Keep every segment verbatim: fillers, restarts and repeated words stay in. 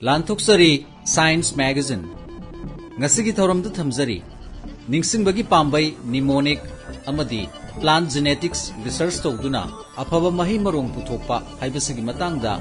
ꯂꯥꯟꯊꯣꯛꯆꯔꯤ Science Magazine꯫ ꯉꯁꯤꯒꯤ ꯊꯧꯔꯝꯗ ꯊꯝꯖꯔꯤ, ꯅꯤꯡꯁꯤꯡꯕꯒꯤ ꯄꯥꯝꯕꯩ ꯅꯤꯃꯣꯅꯤꯛ ꯑꯃꯗꯤ ꯄ꯭ꯂꯥꯟ ꯖꯦꯅꯦꯇꯤꯛꯁ ꯔꯤꯁꯔꯆ ꯇꯧꯗꯨꯅ ꯑꯐꯕ ꯃꯍꯩ ꯃꯔꯣꯡ ꯄꯨꯊꯣꯛꯄ ꯍꯥꯏꯕꯁꯤꯒꯤ ꯃꯇꯥꯡꯗ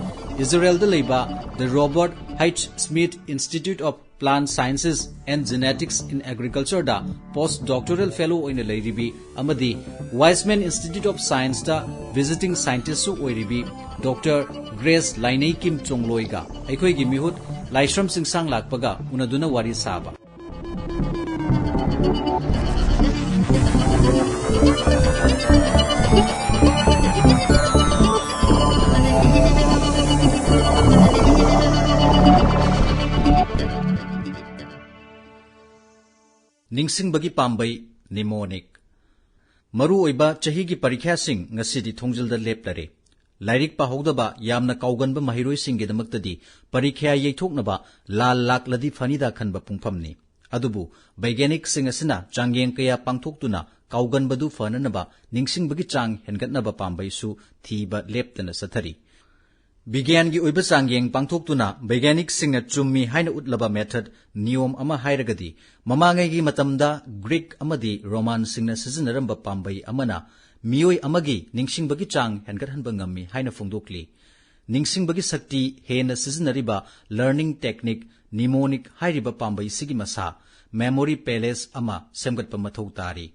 ꯏꯖꯔꯦꯜꯗ ꯂꯩꯕ The Robert H Smith Institute of Plant Sciences and Genetics in Agricultureꯗ post doctoral fellow ꯑꯣꯏꯅ ꯂꯩꯔꯤꯕꯤ ꯑꯃꯗꯤ Weizmann Institute of Scienceꯇ visiting scientistꯁꯨ ꯑꯣꯏꯔꯤꯕꯤ ꯗꯣꯛꯇꯔ ꯒ꯭ꯔꯦꯁ ꯂꯥꯏꯅꯩꯀꯤꯝ ꯆꯣꯡꯂꯣꯏꯒ ꯑꯩꯈꯣꯏꯒꯤ ꯃꯤꯍꯨꯠ ꯂꯥꯏꯁ꯭ꯔꯝ ꯆꯤꯡꯁꯥꯡ ꯂꯥꯛꯄꯒ ꯎꯅꯗꯨꯅ ꯋꯥꯔꯤ ꯁꯥꯕ꯫ ꯅꯤꯡꯁꯤꯡꯕꯒꯤ ꯄꯥꯝꯕꯩ ꯅꯤꯃꯣꯅꯤꯛ꯫ ꯃꯔꯨꯑꯣꯏꯕ ꯆꯍꯤꯒꯤ ꯄꯔꯤꯈ꯭ꯌꯥꯁꯤꯡ ꯉꯁꯤꯗꯤ ꯊꯣꯡꯖꯤꯜꯗ ꯂꯦꯞꯂꯔꯦ꯫ ꯂꯥꯏꯔꯤꯛ ꯄꯥꯍꯧꯗꯕ ꯌꯥꯝꯅ ꯀꯥꯎꯒꯟꯕ ꯃꯍꯩꯔꯣꯏꯁꯤꯡꯒꯤꯗꯃꯛꯇꯗꯤ ꯄꯔꯤꯈ꯭ꯌꯥ ꯌꯩꯊꯣꯛꯅꯕ ꯂꯥꯜ ꯂꯥꯛꯂꯗꯤ ꯐꯅꯤꯗ ꯈꯟꯕ ꯄꯨꯡꯐꯝꯅꯤ꯫ ꯑꯗꯨꯕꯨ ꯕꯩꯒ꯭ꯌꯥꯅꯤꯛꯁꯤꯡ ꯑꯁꯤꯅ ꯆꯥꯡꯌꯦꯡ ꯀꯌꯥ ꯄꯥꯡꯊꯣꯛꯇꯨꯅ ꯀꯥꯎꯒꯟꯕꯗꯨ ꯐꯅꯅꯕ ꯅꯤꯡꯁꯤꯡꯕꯒꯤ ꯆꯥꯡ ꯍꯦꯟꯒꯠꯅꯕ ꯄꯥꯝꯕꯩꯁꯨ ꯊꯤꯕ ꯂꯦꯞꯇꯅ ꯆꯠꯊꯔꯤ꯫ ꯕꯤꯒ꯭ꯌꯥꯟꯒꯤ ꯑꯣꯏꯕ ꯆꯥꯡꯌꯦꯡ ꯄꯥꯡꯊꯣꯛꯇꯨꯅ ꯕꯩꯒ꯭ꯌꯥꯅꯤꯛꯁꯤꯡꯅ ꯆꯨꯝꯃꯤ ꯍꯥꯏꯅ ꯎꯠꯂꯕ ꯃꯦꯊꯗ, ꯅꯤꯌꯣꯝ ꯑꯃ ꯍꯥꯏꯔꯒꯗꯤ, ꯃꯃꯥꯡꯉꯩꯒꯤ ꯃꯇꯝꯗ ꯒ꯭ꯔꯤꯛ ꯑꯃꯗꯤ ꯔꯣꯃꯥꯟꯁꯤꯡꯅ ꯁꯤꯖꯤꯟꯅꯔꯝꯕ ꯄꯥꯝꯕꯩ ꯑꯃꯅ ꯃꯤꯑꯣꯏ ꯑꯃꯒꯤ ꯅꯤꯡꯁꯤꯡꯕꯒꯤ ꯆꯥꯡ ꯍꯦꯟꯒꯠꯍꯟꯕ ꯉꯝꯃꯤ ꯍꯥꯏꯅ ꯐꯣꯡꯗꯣꯛꯂꯤ꯫ ꯅꯤꯡꯁꯤꯡꯕꯒꯤ ꯁꯛꯇꯤ ꯍꯦꯟꯅ ꯁꯤꯖꯤꯟꯅꯔꯤꯕ ꯂꯔꯅꯤꯡ ꯇꯦꯛꯅꯤꯛ ꯅꯤꯃꯣꯅꯤꯛ ꯍꯥꯏꯔꯤꯕ ꯄꯥꯝꯕꯩꯁꯤꯒꯤ ꯃꯁꯥ ꯃꯦꯃꯣꯔꯤ ꯄꯦꯂꯦꯁ ꯑꯃ ꯁꯦꯝꯒꯠꯄ ꯃꯊꯧ ꯇꯥꯔꯤ꯫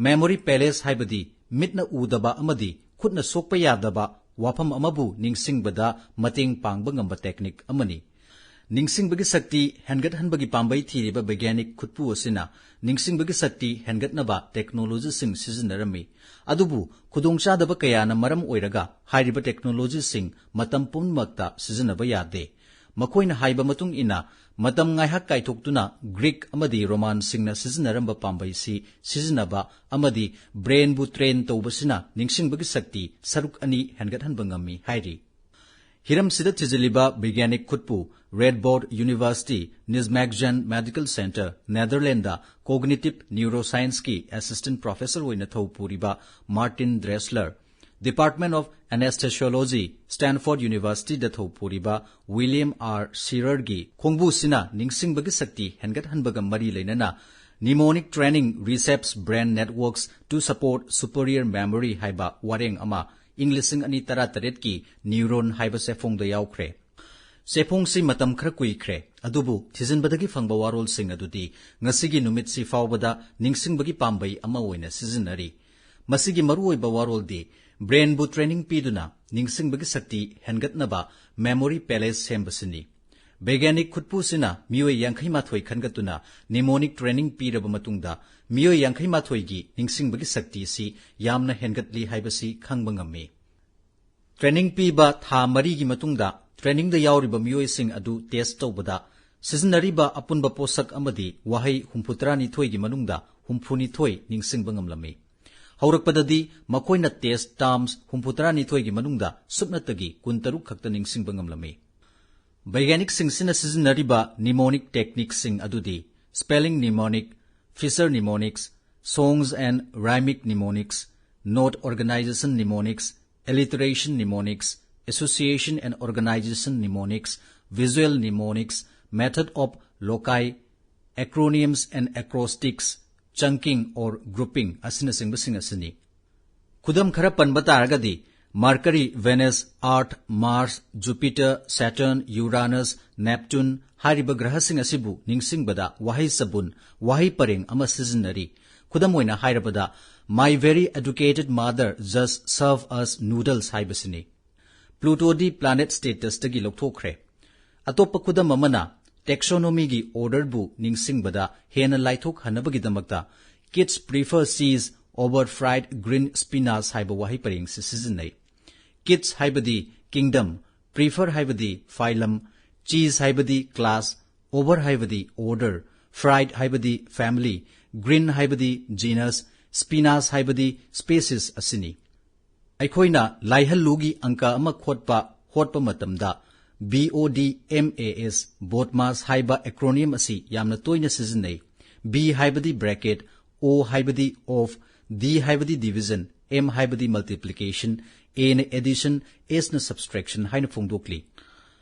ꯃꯦꯃꯣꯔꯤ ꯄꯦꯂꯦꯁ ꯍꯥꯏꯕꯗꯤ ꯃꯤꯠꯅ ꯎꯗꯕ ꯑꯃꯗꯤ ꯈꯨꯠꯅ ꯁꯣꯛꯄ ꯌꯥꯗꯕ ꯋꯥꯐꯝ ꯑꯃꯕꯨ ꯅꯤꯡꯁꯤꯡꯕꯗ ꯃꯇꯦꯡ ꯄꯥꯡꯕ ꯉꯝꯕ ꯇꯦꯛꯅꯤꯛ ꯑꯃꯅꯤ꯫ ꯅꯤꯡꯁꯤꯡꯕꯒꯤ ꯁꯛꯇꯤ ꯍꯦꯟꯒꯠꯍꯟꯕꯒꯤ ꯄꯥꯝꯕꯩ ꯊꯤꯔꯤꯕ ꯕꯩꯒ꯭ꯌꯥꯅꯤꯛ ꯈꯨꯠꯄꯨ ꯑꯁꯤꯅ ꯅꯤꯡꯁꯤꯡꯕꯒꯤ ꯁꯛꯇꯤ ꯍꯦꯟꯒꯠꯅꯕ ꯇꯦꯛꯅꯣꯂꯣꯖꯤꯁꯤꯡ ꯁꯤꯖꯤꯟꯅꯔꯝꯃꯤ꯫ ꯑꯗꯨꯕꯨ ꯈꯨꯗꯣꯡꯆꯥꯗꯕ ꯀꯌꯥꯅ ꯃꯔꯝ ꯑꯣꯏꯔꯒ ꯍꯥꯏꯔꯤꯕ ꯇꯦꯛꯅꯣꯂꯣꯖꯤꯁꯤꯡ ꯃꯇꯝ ꯄꯨꯝꯅꯃꯛꯇ ꯁꯤꯖꯤꯟꯅꯕ ꯌꯥꯗꯦ꯫ ꯃꯈꯣꯏꯅ ꯍꯥꯏꯕ ꯃꯇꯨꯡ ꯏꯟꯅ, ꯃꯇꯝ ꯉꯥꯏꯍꯥꯛ ꯀꯥꯏꯊꯣꯛꯇꯨꯅ ꯒ꯭ꯔꯤꯛ ꯑꯃꯗꯤ ꯔꯣꯃꯥꯟꯁꯤꯡꯅ ꯁꯤꯖꯤꯟꯅꯔꯝꯕ ꯄꯥꯝꯕꯩꯁꯤ ꯁꯤꯖꯤꯟꯅꯕ ꯑꯃꯗꯤ ꯕ꯭ꯔꯦꯟꯕꯨ ꯇ꯭ꯔꯦꯟ ꯇꯧꯕꯁꯤꯅ ꯅꯤꯡꯁꯤꯡꯕꯒꯤ ꯁꯛꯇꯤ ꯁꯔꯨꯛ ꯑꯅꯤ ꯍꯦꯟꯒꯠꯍꯟꯕ ꯉꯝꯃꯤ ꯍꯥꯏꯔꯤ꯫ ꯍꯤꯔꯝꯁꯤꯗ ꯊꯤꯖꯤꯜꯂꯤꯕ ꯕꯤꯒ꯭ꯌꯥꯅꯤꯛ ꯈꯨꯠꯄꯨ Radboud University, Nijmegen Medical Centre, Netherland cognitive neuroscienceꯀꯤ assistant professor ꯑꯣꯏꯅ ꯊꯧ ꯄꯨꯔꯤꯕ Martin Dresler, Department of Anesthesiology, Stanford University ꯗ ꯊꯧꯄꯨꯔꯤꯕ William R Shearer ꯒꯤ ꯈꯣꯡꯕꯨꯁꯤꯅ ꯅꯤꯡꯁꯤꯡꯕꯒꯤ ꯁꯛꯇꯤ ꯍꯦꯟꯒꯠꯍꯟꯕꯒ ꯃꯔꯤ ꯂꯩꯅꯅ Mnemonic Training Reshapes Brain Networks to Support Superior Memory ꯍꯥꯏꯕ ꯋꯥꯔꯦꯡ ꯑꯃ ꯏꯪ ꯂꯤꯁꯤꯡ ꯑꯅꯤ ꯇꯔꯥꯇꯔꯦꯠꯀꯤ Neuron ꯍꯥꯏꯕ ꯆꯦꯐꯣꯡꯗ ꯌꯥꯎꯈ꯭ꯔꯦ꯫ ꯆꯦꯐꯣꯡꯁꯤ ꯃꯇꯝ ꯈꯔ ꯀꯨꯏꯈ꯭ꯔꯦ, ꯑꯗꯨꯕꯨ ꯊꯤꯖꯤꯟꯕꯗꯒꯤ ꯐꯪꯕ ꯋꯥꯔꯣꯜꯁꯤꯡ ꯑꯗꯨꯗꯤ ꯉꯁꯤꯒꯤ ꯅꯨꯃꯤꯠꯁꯤ ꯐꯥꯎꯕꯗ ꯅꯤꯡꯁꯤꯡꯕꯒꯤ ꯄꯥꯝꯕꯩ ꯑꯃ ꯑꯣꯏꯅ ꯁꯤꯖꯤꯟꯅꯔꯤ꯫ ꯃꯁꯤꯒꯤ ꯃꯔꯨꯑꯣꯏꯕ ꯋꯥꯔꯣꯜꯗꯤ brain ꯕꯨ training ꯄꯤꯗꯨꯅ ꯅꯤꯡꯁꯤꯡꯕꯒꯤ ꯁꯛꯇꯤ ꯍꯦꯟꯒꯠꯅꯕ memory palace ꯁꯦꯝꯕꯁꯤꯅꯤ꯫ ꯕꯩꯒ꯭ꯌꯥꯅꯤꯛ ꯈꯨꯠꯄꯨꯁꯤꯅ ꯃꯤꯑꯣꯏ ꯌꯥꯡꯈꯩ ꯃꯥꯊꯣꯏ ꯈꯟꯒꯠꯇꯨꯅ mnemonic training ꯄꯤꯔꯕ ꯃꯇꯨꯡꯗ ꯃꯤꯑꯣꯏ ꯌꯥꯡꯈꯩ ꯃꯥꯊꯣꯏꯒꯤ ꯅꯤꯡꯁꯤꯡꯕꯒꯤ ꯁꯛꯇꯤꯁꯤ ꯌꯥꯝꯅ ꯍꯦꯟꯒꯠꯂꯤ ꯍꯥꯏꯕꯁꯤ ꯈꯪꯕ ꯉꯝꯃꯤ꯫ Training ꯄꯤꯕ ꯊꯥ ꯃꯔꯤꯒꯤ ꯃꯇꯨꯡꯗ training ꯗ ꯌꯥꯎꯔꯤꯕ ꯃꯤꯑꯣꯏꯁꯤꯡ ꯑꯗꯨ test ꯇꯧꯕꯗ ꯁꯤꯖꯤꯟꯅꯔꯤꯕ ꯑꯄꯨꯟꯕ ꯄꯣꯠꯁꯛ ꯑꯃꯗꯤ ꯋꯥꯍꯩ ꯍꯨꯝꯐꯨꯇꯔꯥꯅꯤꯊꯣꯏꯒꯤ ꯃꯅꯨꯡꯗ ꯍꯨꯝꯐꯨꯅꯤꯊꯣꯏ ꯅꯤꯡꯁꯤꯡꯕ ꯉꯝꯂꯝꯃꯤ꯫ ꯍꯧꯔꯛꯄꯗꯗꯤ ꯃꯈꯣꯏꯅ test terms ꯍꯨꯝꯐꯨꯇꯔꯥꯅꯤꯊꯣꯏꯒꯤ ꯃꯅꯨꯡꯗ ꯁꯨꯞꯅꯇꯒꯤ ꯀꯨꯟꯇꯔꯨꯛ ꯈꯛꯇ ꯅꯤꯡꯁꯤꯡꯕ ꯉꯝꯂꯝꯃꯤ꯫ ꯕꯩꯒ꯭ꯌꯥꯅꯤꯛꯁꯤꯡꯁꯤꯅ ꯁꯤꯖꯤꯟꯅꯔꯤꯕ mnemonic technique ꯁꯤꯡ ꯑꯗꯨꯗꯤ spelling mnemonic, figure mnemonics, songs and rhymic mnemonics, note organization mnemonics, alliteration mnemonics, association and organization mnemonics, visual mnemonics, method of loci, acronyms and acrostics, chunking or grouping ꯑꯁꯤꯅꯆꯤꯡꯕꯁꯤꯡ ꯑꯁꯤꯅꯤ꯫ ꯈꯨꯗꯝ ꯈꯔ ꯄꯟꯕ ꯇꯥꯔꯒꯗꯤ, Mercury, Venus, Earth, Mars, Jupiter, Saturn, Uranus, Neptune ꯍꯥꯏꯔꯤꯕ ꯒ꯭ꯔꯍꯁꯤꯡ ꯑꯁꯤꯕꯨ ꯅꯤꯡꯁꯤꯡꯕꯗ ꯋꯥꯍꯩ ꯆꯕꯨꯟ, ꯋꯥꯍꯩ ꯄꯔꯦꯡ ꯑꯃ ꯁꯤꯖꯤꯟꯅꯔꯤ꯫ ꯈꯨꯗꯝ ꯑꯣꯏꯅ ꯍꯥꯏꯔꯕꯗ, My very educated mother just serve us noodles ꯍꯥꯏꯕꯁꯤꯅꯤ꯫ Pluto ꯗꯤ planet status ꯇꯒꯤ ꯂꯧꯊꯣꯛꯈ꯭ꯔꯦ꯫ ꯑꯇꯣꯞꯄ ꯈꯨꯗꯝ ꯑꯃꯅ, taxonomy ꯒꯤ order ꯕꯨ ꯅꯤꯡꯁꯤꯡꯕꯗ ꯍꯦꯟꯅ ꯂꯥꯏꯊꯣꯛꯍꯟꯅꯕꯒꯤꯗꯃꯛꯇ Kids prefer cheese over fried green spinach ꯍꯥꯏꯕ ꯋꯥꯍꯩ ꯄꯔꯦꯡꯁꯤ ꯁꯤꯖꯤꯟꯅꯩ꯫ Kids ꯍꯥꯏꯕꯗꯤ kingdom, prefer ꯍꯥꯏꯕꯗꯤ phylum, cheese ꯍꯥꯏꯕꯗꯤ class, over ꯍꯥꯏꯕꯗꯤ order, fried ꯍꯥꯏꯕꯗꯤ family, green ꯍꯥꯏꯕꯗꯤ genus, spinach ꯍꯥꯏꯕꯗꯤ species ꯑꯁꯤꯅꯤ꯫ ꯑꯩꯈꯣꯏꯅ ꯂꯥꯏꯍꯜꯂꯨꯒꯤ ꯑꯪꯀ ꯑꯃ ꯈꯣꯠꯄ ꯍꯣꯠꯄ ꯃꯇꯝꯗ BODMAS, BODMAS ꯍꯥꯏꯕ acronym ꯑꯁꯤ ꯌꯥꯝꯅ ꯇꯣꯏꯅ ꯁꯤꯖꯤꯟꯅꯩ꯫ B ꯍꯥꯏꯕꯗꯤ bracket, O ꯍꯥꯏꯕꯗꯤ of, D ꯍꯥꯏꯕꯗꯤ division, M ꯍꯥꯏꯕꯗꯤ multiplication, A ꯅ addition, S ꯅ subtraction ꯍꯥꯏꯅ ꯐꯣꯡꯗꯣꯛꯂꯤ꯫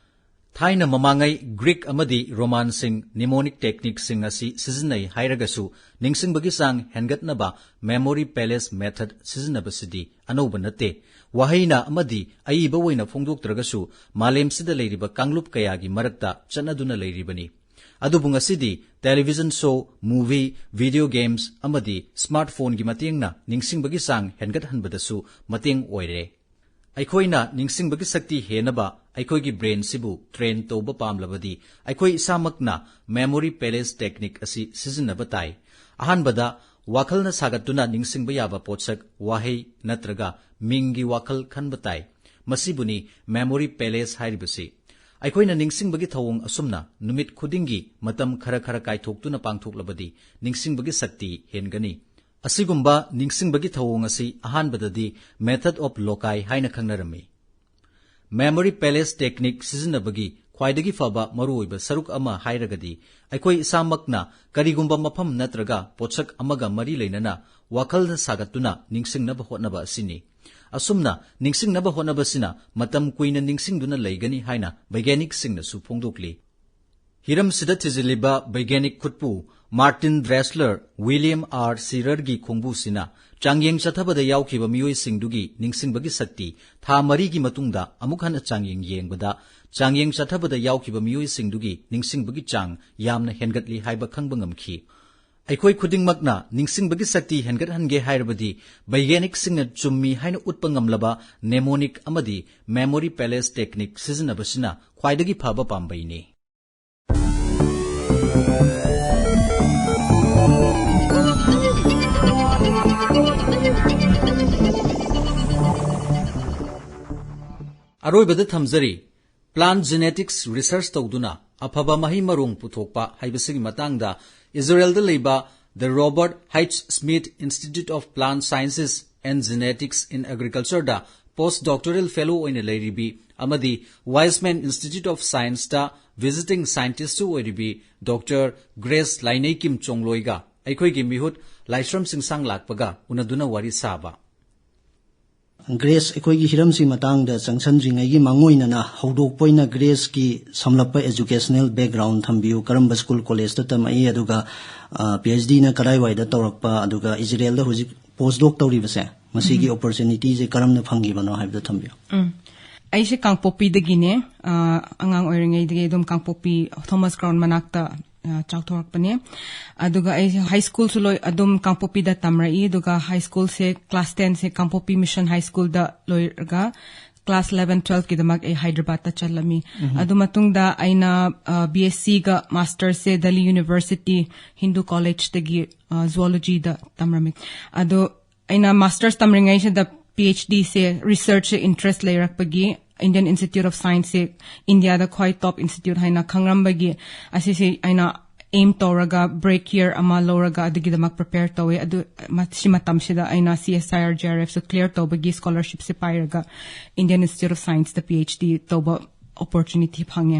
ꯊꯥꯏꯅ ꯃꯃꯥꯡꯉꯩ Greek ꯑꯃꯗꯤ Romanꯁꯤꯡ mnemonic techniqueꯁꯤꯡ ꯑꯁꯤ ꯁꯤꯖꯤꯟꯅꯩ ꯍꯥꯏꯔꯒꯁꯨ, ꯅꯤꯡꯁꯤꯡꯕꯒꯤ ꯆꯥꯡ ꯍꯦꯟꯒꯠꯅꯕ memory palace method ꯁꯤꯖꯤꯟꯅꯕꯁꯤꯗꯤ ꯑꯅꯧꯕ ꯅꯠꯇꯦ꯫ ꯋꯥꯍꯩꯅ ꯑꯃꯗꯤ ꯑꯏꯕ ꯑꯣꯏꯅ ꯐꯣꯡꯗꯣꯛꯇ꯭ꯔꯒꯁꯨ, ꯃꯥꯂꯦꯝꯁꯤꯗ ꯂꯩꯔꯤꯕ ꯀꯥꯡꯂꯨꯞ ꯀꯌꯥꯒꯤ ꯃꯔꯛꯇ ꯆꯠꯅꯗꯨꯅ ꯂꯩꯔꯤꯕꯅꯤ꯫ ꯑꯗꯨꯕꯨ ꯉꯁꯤꯗꯤ television show, movie, video games ꯑꯃꯗꯤ smartphoneꯒꯤ ꯃꯇꯦꯡꯅ ꯅꯤꯡꯁꯤꯡꯕꯒꯤ ꯆꯥꯡ ꯍꯦꯟꯒꯠꯍꯟꯕꯗꯁꯨ ꯃꯇꯦꯡ ꯑꯣꯏꯔꯦ꯫ ꯑꯩꯈꯣꯏꯅ ꯅꯤꯡꯁꯤꯡꯕꯒꯤ ꯁꯛꯇꯤ ꯍꯦꯟꯅꯕ ꯑꯩꯈꯣꯏꯒꯤ brainꯁꯤꯕꯨ train ꯇꯧꯕ ꯄꯥꯝꯂꯕꯗꯤ, ꯑꯩꯈꯣꯏ ꯏꯁꯥꯃꯛꯅ memory palace technique ꯑꯁꯤ ꯁꯤꯖꯤꯟꯅꯕ ꯇꯥꯏ꯫ ꯑꯍꯥꯟꯕꯗ, ꯋꯥꯈꯜꯅ ꯁꯥꯒꯠꯇꯨꯅ ꯅꯤꯡꯁꯤꯡꯕ ꯌꯥꯕ ꯄꯣꯠꯁꯛ, ꯋꯥꯍꯩ ꯅꯠꯇ꯭ꯔꯒ ꯃꯤꯡꯒꯤ ꯋꯥꯈꯜ ꯈꯟꯕ ꯇꯥꯏ꯫ ꯃꯁꯤꯕꯨꯅꯤ memory palace ꯍꯥꯏꯔꯤꯕꯁꯤ꯫ ꯑꯩꯈꯣꯏꯅ ꯅꯤꯡꯁꯤꯡꯕꯒꯤ ꯊꯧꯑꯣꯡ ꯑꯁꯨꯝꯅ ꯅꯨꯃꯤꯠ ꯈꯨꯗꯤꯡꯒꯤ ꯃꯇꯝ ꯈꯔ ꯈꯔ ꯀꯥꯏꯊꯣꯛꯇꯨꯅ ꯄꯥꯡꯊꯣꯛꯂꯕꯗꯤ, ꯅꯤꯡꯁꯤꯡꯕꯒꯤ ꯁꯛꯇꯤ ꯍꯦꯟꯒꯅꯤ꯫ ꯑꯁꯤꯒꯨꯝꯕ ꯅꯤꯡꯁꯤꯡꯕꯒꯤ ꯊꯧꯑꯣꯡ ꯑꯁꯤ ꯑꯍꯥꯟꯕꯗꯗꯤ method of loci ꯍꯥꯏꯅ ꯈꯪꯅꯔꯝꯃꯤ꯫ Memory palace technique ꯁꯤꯖꯤꯟꯅꯕꯒꯤ ꯈ꯭ꯋꯥꯏꯗꯒꯤ ꯐꯕ ꯃꯔꯨꯑꯣꯏꯕ ꯁꯔꯨꯛ ꯑꯃ ꯍꯥꯏꯔꯒꯗꯤ, ꯑꯩꯈꯣꯏ ꯏꯁꯥꯃꯛꯅ ꯀꯔꯤꯒꯨꯝꯕ ꯃꯐꯝ ꯅꯠꯇ꯭ꯔꯒ ꯄꯣꯠꯁꯛ ꯑꯃꯒ ꯃꯔꯤ ꯂꯩꯅꯅ ꯋꯥꯈꯜꯅ ꯁꯥꯒꯠꯇꯨꯅ ꯅꯤꯡꯁꯤꯡꯅꯕ ꯍꯣꯠꯅꯕ ꯑꯁꯤꯅꯤ꯫ ꯑꯁꯨꯝꯅ ꯅꯤꯡꯁꯤꯡꯅꯕ ꯍꯣꯠꯅꯕꯁꯤꯅ ꯃꯇꯝ ꯀꯨꯏꯅ ꯅꯤꯡꯁꯤꯡꯗꯨꯅ ꯂꯩꯒꯅꯤ ꯍꯥꯏꯅ ꯕꯩꯒ꯭ꯌꯥꯅꯤꯛꯁꯤꯡꯅꯁꯨ ꯐꯣꯡꯗꯣꯛꯂꯤ꯫ ꯍꯤꯔꯝꯁꯤꯗ ꯊꯤꯖꯤꯜꯂꯤꯕ ꯕꯩꯒ꯭ꯌꯥꯅꯤꯛ ꯈꯨꯠꯄꯨ Martin Dressler, William R Sherrardꯒꯤ ꯈꯣꯡꯕꯨꯁꯤꯅ ꯆꯥꯡꯌꯦꯡ ꯆꯠꯊꯕꯗ ꯌꯥꯎꯈꯤꯕ ꯃꯤꯑꯣꯏꯁꯤꯡꯗꯨꯒꯤ ꯅꯤꯡꯁꯤꯡꯕꯒꯤ ꯁꯛꯇꯤ ꯊꯥ ꯃꯔꯤꯒꯤ ꯃꯇꯨꯡꯗ ꯑꯃꯨꯛ ꯍꯟꯅ ꯆꯥꯡꯌꯦꯡ ꯌꯦꯡꯕꯗ, ꯆꯥꯡꯌꯦꯡ ꯆꯠꯊꯕꯗ ꯌꯥꯎꯈꯤꯕ ꯃꯤꯑꯣꯏꯁꯤꯡꯗꯨꯒꯤ ꯅꯤꯡꯁꯤꯡꯕꯒꯤ ꯆꯥꯡ ꯌꯥꯝꯅ ꯍꯦꯟꯒꯠꯂꯤ ꯍꯥꯏꯕ ꯈꯪꯕ ꯉꯝꯈꯤ꯫ ꯑꯩꯈꯣꯏ ꯈꯨꯗꯤꯡꯃꯛꯅ ꯅꯤꯡꯁꯤꯡꯕꯒꯤ ꯁꯛꯇꯤ ꯍꯦꯟꯒꯠꯍꯟꯒꯦ ꯍꯥꯏꯔꯕꯗꯤ, ꯕꯩꯒ꯭ꯌꯥꯅꯤꯛꯁꯤꯡꯅ ꯆꯨꯝꯃꯤ ꯍꯥꯏꯅ ꯎꯠꯄ ꯉꯝꯂꯕ mnemonic ꯑꯃꯗꯤ memory palace technique ꯁꯤꯖꯤꯟꯅꯕꯁꯤꯅ ꯈ꯭ꯋꯥꯏꯗꯒꯤ ꯐꯕ ꯄꯥꯝꯕꯩꯅꯤ꯫ ꯑꯔꯣꯏꯕꯗ ꯊꯝꯖꯔꯤ, plant genetics research ꯇꯧꯗꯨꯅ ꯑꯐꯕ ꯃꯍꯩ ꯃꯔꯣꯡ ꯄꯨꯊꯣꯛꯄ ꯍꯥꯏꯕꯁꯤꯒꯤ ꯃꯇꯥꯡꯗ ꯏꯖꯔꯦꯜꯗ ꯂꯩꯕ The Robert H Smith Institute of Plant Sciences and Genetics in Agricultureꯗ post doctoral fellow ꯑꯣꯏꯅ ꯂꯩꯔꯤꯕꯤ ꯑꯃꯗꯤ Weizmann Institute of Scienceꯇ visiting scientistꯁꯨ ꯑꯣꯏꯔꯤꯕꯤ Doctor Grace ꯂꯥꯏꯅꯩꯀꯤꯝ ꯆꯣꯡꯂꯣꯏꯒ ꯑꯩꯈꯣꯏꯒꯤ ꯃꯤꯍꯨꯠ ꯂꯥꯏꯁ꯭ꯔꯝ ꯆꯤꯡꯁꯥꯡ ꯂꯥꯛꯄꯒ ꯎꯅꯗꯨꯅ ꯋꯥꯔꯤ ꯁꯥꯕ꯫ ꯒ꯭ꯔꯦꯁ, ꯑꯩꯈꯣꯏꯒꯤ ꯍꯤꯔꯝꯁꯤ ꯃꯇꯥꯡꯗ ꯆꯪꯁꯤꯟꯗ꯭ꯔꯤꯉꯩꯒꯤ ꯃꯥꯡꯑꯣꯏꯅꯅ ꯍꯧꯗꯣꯛꯄ ꯑꯣꯏꯅ ꯒ꯭ꯔꯦꯁꯀꯤ ꯁꯝꯂꯞꯄ educational background ꯊꯝꯕꯤꯌꯨ꯫ ꯀꯔꯝꯕ school, collegeꯇ ꯇꯝꯃꯛꯏ, ꯑꯗꯨꯒ ꯄꯤ ꯑꯩꯆ ꯗꯤꯅ ꯀꯗꯥꯏꯋꯥꯏꯗ ꯇꯧꯔꯛꯄ, ꯑꯗꯨꯒ ꯏꯖꯔꯦꯜꯗ ꯍꯧꯖꯤꯛ post doc ꯇꯧꯔꯤꯕꯁꯦ, ꯃꯁꯤꯒꯤ opportunityꯁꯦ ꯀꯔꯝꯅ ꯐꯪꯈꯤꯕꯅꯣ ꯍꯥꯏꯕꯗꯣ ꯊꯝꯕꯤꯌꯨ꯫ ꯎꯝ꯫ ꯑꯩꯁꯦ ꯀꯥꯡꯄꯣꯛꯄꯤꯗꯒꯤꯅꯦ꯫ ꯑ, ꯑꯉꯥꯡ ꯑꯣꯏꯔꯤꯉꯩꯗꯒꯤ ꯑꯗꯨꯝ ꯀꯥꯡꯄꯣꯛꯄꯤ Thomas Crown ꯃꯅꯥꯛꯇ, ꯑ, ꯆꯥꯎꯊꯣꯔꯛꯄꯅꯦ꯫ ꯑꯗꯨꯒ ꯑꯩꯁꯦ high schoolꯁꯨ ꯂꯣꯏ ꯑꯗꯨꯝ ꯀꯥꯡꯄꯣꯛꯄꯤꯗ ꯇꯝꯔꯛꯏ꯫ ꯑꯗꯨꯒ high schoolꯁꯦ class tenꯁꯦ ꯀꯥꯡꯄꯣꯛꯄꯤ Mission High Schoolꯗ ꯂꯣꯏꯔꯒ class eleven twelveꯀꯤꯗꯃꯛ ꯑꯩ ꯍꯥꯏꯗ꯭ꯔꯕꯥꯗꯇ ꯆꯠꯂꯝꯃꯤ꯫ ꯑꯗꯨ ꯃꯇꯨꯡꯗ ꯑꯩꯅ, ꯑ, B S Cꯒ masterꯁꯦ Delhi University Hindu Collegeꯇꯒꯤ, ꯑ, zoologyꯗ ꯇꯝꯔꯝꯃꯤ꯫ ꯑꯗꯣ ꯑꯩꯅ masters ꯇꯝꯔꯤꯉꯩꯁꯤꯗ P H Dꯁꯦ researchꯁꯦ interest ꯂꯩꯔꯛꯄꯒꯤ Indian Institute of Scienceꯁꯦ Indiaꯗ ꯈ꯭ꯋꯥꯏ top institute ꯍꯥꯏꯅ ꯈꯪꯔꯝꯕꯒꯤ ꯑꯁꯤꯁꯦ ꯑꯩꯅ aim ꯇꯧꯔꯒ break year ꯑꯃ ꯂꯧꯔꯒ ꯑꯗꯨꯒꯤꯗꯃꯛ prepare ꯇꯧꯋꯦ꯫ ꯑꯗꯨ ꯃ-, ꯁꯤ ꯃꯇꯝꯁꯤꯗ ꯑꯩꯅ C S I R G R Fꯁꯨ clear ꯇꯧꯕꯒꯤ scholarshipꯁꯦ ꯄꯥꯏꯔꯒ Indian Institute of Scienceꯇ P H D ꯇꯧꯕ opportunity ꯐꯪꯉꯦ꯫